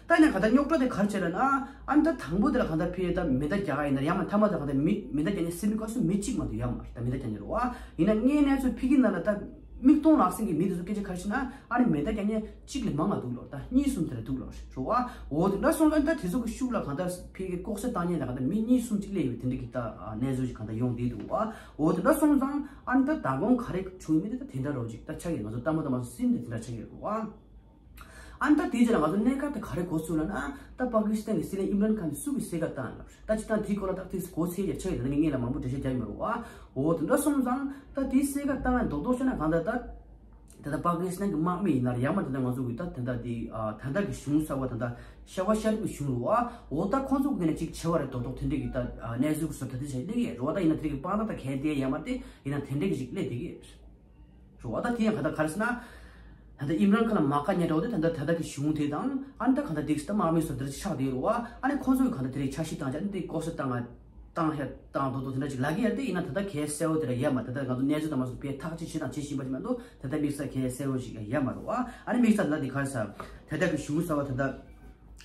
ད་ཡིན་ན་ག་ད་རྙོག་དྲ་དེ་ག་རེ་བྱས་ལབ་ན། ཨ་ནི་ད་དང་པོ་དེ་ལ་གང་ལྟར་ཕར་ད་མེ་མདའ་རྒྱག་ཡིན་ན། ཡང་མ་མཐའ་མ་དེ་གང་ལྟར་མི་མེ་མདའ་རྒྱག་མཁན་བསད་མི་སྐབས་སུ་མི་གཅིག་མ་གཏོགས་ཡོད་མ་རེད། ད་མེ་མདའ་རྒྱག་མཁན་རེད་བ། ཡིན་ན་དངོས་གནས་ཚུལ་ཕ་གི་ནང་ལ་ད་མིག་མཐོང་ལག་ཟིན་གྱི་མི་དེ་ཚོ་སྐད་ཆ་ག་རེ་བཤད་ན། ཨ་ནི་མེ་མདའ་རྒྱག་མཁན་གཅིག་ལས་མང་བ་འདུག་ལབ། ད་གཉིས་གསུམ་དེ་འདྲ་འདུག་ལབ་རེད་བ། འོ་དེ་འདྲ་སོང་ཙང་ད་དེ་ཚོ་གི་ཤུགས་ལ་གང་ལྟར་ཕ་གི་ལྐོག་གསོད་བཏང་མཁན་ལ་གང་ལྟར་མི་གཉིས་གསུམ་གཅིག་སླེབས་ཡོད་པའི་དེ་འདྲ་གི་ད་གནས་ཚུལ་ཞིག་གང་ལྟར་ཡོང་བསྡད་འདུག་བ། འོ་དེ་འདྲ་སོང་ཙང་ཨ་ནི་ད་མདང་དགོང་ག་རེ་བྱུང་ཡོད་མེད་དེ་ད་དེ་འདྲ་རོ་ཅིག་ད་ཆགས་ཀྱི་རེད། ང་ཚོ་ལྟད་མོ་ལྟ་མ་སོང་སེམས་དེ་དེ་འདྲ་ཆགས་ཀྱི་རེད་བ། ཨ་ནི་ད་དེའི་རྗེས་ལ་ང་ཚོ་གནས་སྐབས་དེ་ག་རེ་གོ་སོང་ལབ་ན། ད་པ་ཀི་སི་ཐན་གྱི་སྲིད་བློན་ཨིམ་རན་ཁཱན་དེ་སུ་གིས་བསད་ག་བཏང་ལབ། ད་སྤྱིར་བཏང་དེའི་སྐོར་ལ་ད་ཏོག་ཙམ་གོ་ཚད་ཡ་ཆགས་ཡོད། ད་ངས་སྔོན་ལ་མང་པོ་འགྲེལ་བཤད་རྒྱག་གི་མི་རུང་བ། འོ་དེ་འདྲ་སོང་ཙང་ད་དེ་བསད་ག་བཏང་ཡ་རྡོག་རྡོག་བཤད་ན། གང་ལྟར་ད་ད་ལྟ་པ་ཀི་སི་ཐན་གྱི་དམག་མི་ཡིན་ན་རེད། ཡང་མ་ད་ལྟ་ང་ཚོ་གི་ད་ད་ལྟ་དེ་ཨ་ད་ལྟ་གི་གཞུང་གསར་བ་ད་ལྟ་ཤ་བ་ཤ་རིབ་ཀྱི་གཞུང་རེད་བ། འོ་ད་ཁོང་ཚོ་གི་ནས་ཅིག་བྱེད་པ་རེད། རྡོག་རྡོག་དེ་འདྲ་གི་ད་ཨ་གནས་ཚུལ་གྱི་བཟོ་འདྲ་དེ་ཆགས་སླེབས་ཀྱི་རེད་བ། ད་ཡིན་ན་དེ་གི་དཔང་རྟགས་ད་གལ་ཏེ་ཡོད་མ་རེད། ཡིན་ན་དེ་འདྲ་གི་ཅིག་སླེབས་བསྡད་ཀྱི་རེད། རེད་བ། ད་དེ་ཡང་ག་ད་ག་རེ་ཟེར་ན། ད་ལྟ་ཨིམ་རན་ཁཱན་ལ་མ་དགའ་མཁན་འདྲ་བོ་དེ་ད་ལྟ་ད་ལྟ་གི་གཞུང་དེ་དང་། ཨ་ནི་ད་ག་ད་དེ་ད་དམག་མི་ཚོ་འདིར་ཆགས་བསྡད་ཡོད་རེད་བ། ཨ་ནི་ཁོ་ཚོ་གི་ག་ད་དེ་རིགས་འཆར་གཞི་བཏང་བྱས། ཨ་ནི་དེ་ལྐོག་གསོད་བཏང་བ་བཏང་ཧེ་བཏང་རྡོག་རྡོག་དེ་འདྲ་ཅིག་ལབ་ཀྱི་ཡོད་རེད་དེ། ཡིན་ན་ད་ལྟ་གལ་གསལ་བོ་དེ་འདྲ་ཡོད་མ་རེད། ད་ལྟ་ང་ཚོ་གནས་ཚུལ་དང་མ་སོང་དཔེ་ཐག་གཅོད་བྱེད་དང་བྱེད་བཞིན་པ་ཞིག་མ་གཏོགས། ད་ལྟ་དམིགས་བསལ་གལ་གསལ་བོ་ཞིག་ཡོད་མ་རེད་བ། ཨ་ནི་དམིགས་བསལ་ད་ལྟ་ག་རེ་ཟེར། ད་ལྟ་གི་གཞུང་གསར་བ་ད་ལྟ་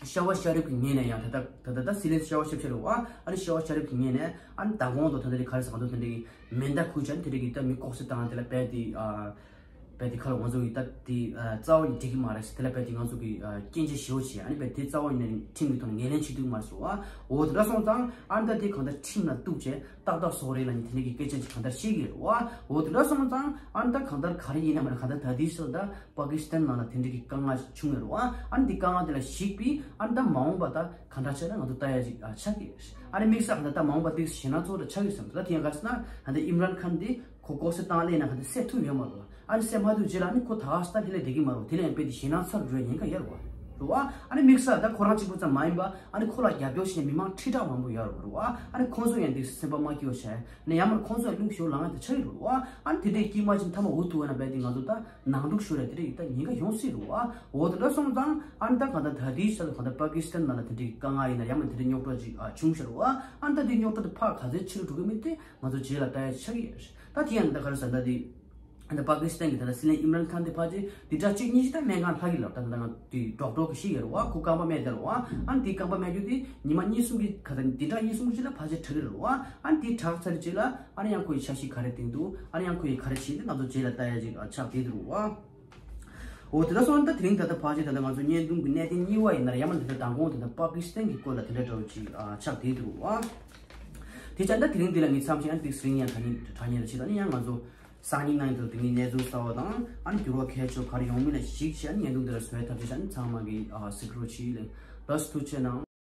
ཤ་བ་ཤ་རིབ་ཀྱི་ངོས་ནས་ཡང་ད་ལྟ་ད་ལྟ་ད་སྲིད་བློན་ཤ་བ་ཤ་བ་ཤ་རིབ་བ། ཨ་ནི་ཤ་བ་ཤ་རིབ་ཀྱི་ངོས་ནས་ཨ་ནི་མདང་དགོང་དུ་ད་ལྟ་དེ་ག་རེ་ཟེར། ང་ཚོ་ད་ལྟ་གི་མེ་མདའ་ཁུར་བྱས་ཨ་ནི་དེ་འདྲ་གི་ད་མི་ལྐོག་གསོད་བཏང་དེ་ལ་རྦད་དེ་ཨ་ རྦད་དེ་ཁ་ལ་ང་ཚོ་གི་ད་དེ་ཨ་རྩ་བ་ནས་འགྲིག་གི་མ་རེད་ཟེར། དེ་ལ་རྦད་དེ་ང་ཚོ་གི་ཨ་སྐྱོན་བརྗོད་ཞེ་པོ་བྱས། ཨ་ནི་རྦད་དེ་རྩ་བ་ནས་ཁྲིམས་ཀྱི་ཐོག་ནས་ངོས་ལེན་བྱེད་ཐུབ་ཀྱི་མ་རེད་ཟེར་བ། འོ་དེ་འདྲ་སོང་ཙང་ཨ་ནི་ད་དེ་གང་ལྟར་ཁྲིམས་ལ་གཏུགས་བྱས་ཏག་ཏག་བཟོ་རེད་ལབ་ནས་དེ་འདྲ་གི་སྐད་ཆ་ཅིག་གང་ལྟར་བཤད་ཀྱི་རེད་བ། འོ་དེ་འདྲ་སོང་ཙང་ཨ་ནི་ད་གང་ལྟར་ག་རེ་ཡིན་ན་མ་རེད། གང་ལྟར་ད་ལྟའི་ཆར་ད་པ་ཀི་སི་ཐན་ནང་ལ་དེ་འདྲ་གི་དཀའ་ངལ་བྱུང་ཡོད་རེད་བ། ཨ་ནི་དེ་དཀའ་ངལ་དེ་ལ་གཞིགས་པའི་ཨ་ནི་ད་མ་འོངས་པ་ད་གང་འདྲ་བྱས་ན་ང་ཚོ་ལྟ་ཡ་ཅིག་ཨ་ཆགས་ཀྱི་རེད། ཨ་ནི་དམིགས་བསལ་གང་ལྟར་ད་མ་འོངས་པ་དེ་ཞེད་སྣང་ཚ་པོ་ཆགས་ཀྱི་ཟེར། ད་དེ་ཡང་ག་རེ་ཟེར་ན་གང་ལྟར་ཨིམ་རན་ཁཱན་དེ་ཁོ་ལྐོག་ཟ་བཏང་སླེབས་ན་གང་ལྟར་བསད་ཐུབ་ཡོད་མ་རེད་བ། ཨ་ནི་བསད་མ་ཐུབ་རྗེས་ལ་ཨ་ནི་ཁོ་ད་ག་ས་ད་ལྷོད་ལྷོད་བསྡད་ཀྱི་མ་རེད་བ། དེ་ལ་ཡང་རྦད་དེ་ཞེད་སྣང་ཚ་པོ་འགྲོ་ཡ་ཉེན་ཁ་ཡོད་རེད་བ། རེད་བ། ཨ་ནི་དམིགས་བསལ་ད་ཁོ་རང་གཅིག་པུ་ཙམ་མ་ཡིན་པ་ཨ་ནི་ཁོ་ལ་རྒྱབ་སྐྱོར་བྱེད་མཁན་མི་མང་ཁྲི་ཕྲག་མང་པོ་ཡོད་རེད་བ། རེད་བ། ཨ་ནི་ཁོང་ཚོ་ཡང་དེ་སེམས་པ་མ་སྐྱིད་པ་བྱས་ནས་ཡང་མར་ཁོང་ཚོ་ཡང་གླུ་ཞོ་ལངས་ཡ་དེ་ཆགས་ཀྱི་རེད་བ། ཨ་ནི་དེ་འདྲའི་དཀྱུས་མ་ཅིག་མཐའ་མ་འུ་ཐུག་པ་ན་རྦད་དེ་ང་ཚོ་ད་ནང་འཁྲུག་ཤོར་ཡ་དེ་འདྲ་ཡི་ད་ཉེན་ཁ་ཡོང་སྲིད་རེད་བ། འོ་དེ་འདྲ་སོང་ཙང་ཨ་ནི་ད་གང་ལྟར་ད་ལྟའི་ཆར་དུ་གང་ལྟར་པ་ཀི་སི་ཐན་ནང་ལ་དེ་འདྲའི་དཀའ་ངལ་ཡིན་ན་ཡང་མ་དེ་འདྲའི་རྙོག་དྲ་ཅིག་ཨ་བྱུང་ཤག་རེད་བ། ཨ་ནི་ད་དེ་རྙོག་དྲ་དེ་ཕར་ག་ཚོད་ཕྱི་ལ་འགྲོ་གི་མིན་དེ་ང་ཚོ་རྗེས་ལ་ལྟ་ཡ་ཆགས་ཀྱི་ཡོད་རེད། ད་དེ་ཡང་ད་ག་རེ་ཟེར་ན་དེ་ཨ་ནི་པ་ཀི་སི་ཐན་གྱི་ད་ལྟ་སྲིད་བློན་ཨིམ་རན་ཁཱན་དེ་ཕལ་ཆེར་དེ་འདྲ་གཅིག་གཉིས་ཤིག་ད་སྨན་ཁང་ལྷག་གི་ལབ། ད་ད་ང་དེ་ཌོག་ཊར་གི་ཤེས་ཡོད་རེད་བ། ཁོ་རྐང་པ་རྨས་བསྡད་རེད་བ། ཨ་ནི་དེ་རྐང་པ་རྨས་རྒྱུ་དེ་ཉི་མ་གཉིས་གསུམ་གྱི་ག་ད་དེ་འདྲ་གཉིས་གསུམ་གྱི་ལ་ཕལ་ཆེར་དྲག་གི་རེད་བ། ཨ་ནི་དེ་དྲག་ཚར་རྗེས་ལ་ཨ་ནི་ཡང་ཁོ་ཡི་འཆར་གཞི་ག་རེ་བཏིང་འདུག་ཨ་ནི་ཡང་ཁོ་ཡི་ག་རེ་བྱེད་འདུག་ང་ཚོ་རྗེས་ལ་ལྟ་ཡ་ཅིག་ཨ་ཆགས་བསྡད་འདུག་རེད་བ། འོ་དེ་འདྲ་སོང་ད་དེ་རིང་ད་ལྟ་ཕལ་ཆེར་ད་ལྟ་ང་ཚོ་བརྙན་ཐུང་གི་གནད་དོན་གཉིས་པ་ཡིན་ན་ཡང་མ་ད་ལྟ་མདང་དགོང་དེ་འདྲ་པ་ཀི་སི་ཐན་གྱི་སྐོར་ལ་དེ་འདྲ་འདྲ་བོ་ཅིག་ཨ་ཆགས་བསྡད་འདུག་རེད་བ། དེ་ཙང་ད་དེ་རིང་འདི་ལ་ངས་མཚམས་བཞག་ཡང་ཏིག་སི་རིང་ཡང་ད་ནི་དྲ་ཉེ་ལ་ཕྱིན། ད་ནི་ཡང་ང་ཚོ་སང་ཉིན་གནངས་ཉིན་དུ་དེ་ནི་གནས་ཚུལ་གསར་བ་དང་ཨ་ནི་འགྱུར་བ་གལ་ཆེ་བ་ག་རེ་ཡོང་མིན་ལ་གཞིགས་བྱས་ཨ་ནི་བརྙན་ཐུང་འདི་ལ་བཟོ་བའི་ཐབས་ཤེས་བྱས་ཨ་ནི་ཚང་མ་གི་ཨ་གཟིགས་རོགས་བྱེད་ལེ། ལགས་སོ་ཐུགས་རྗེ་གནང་།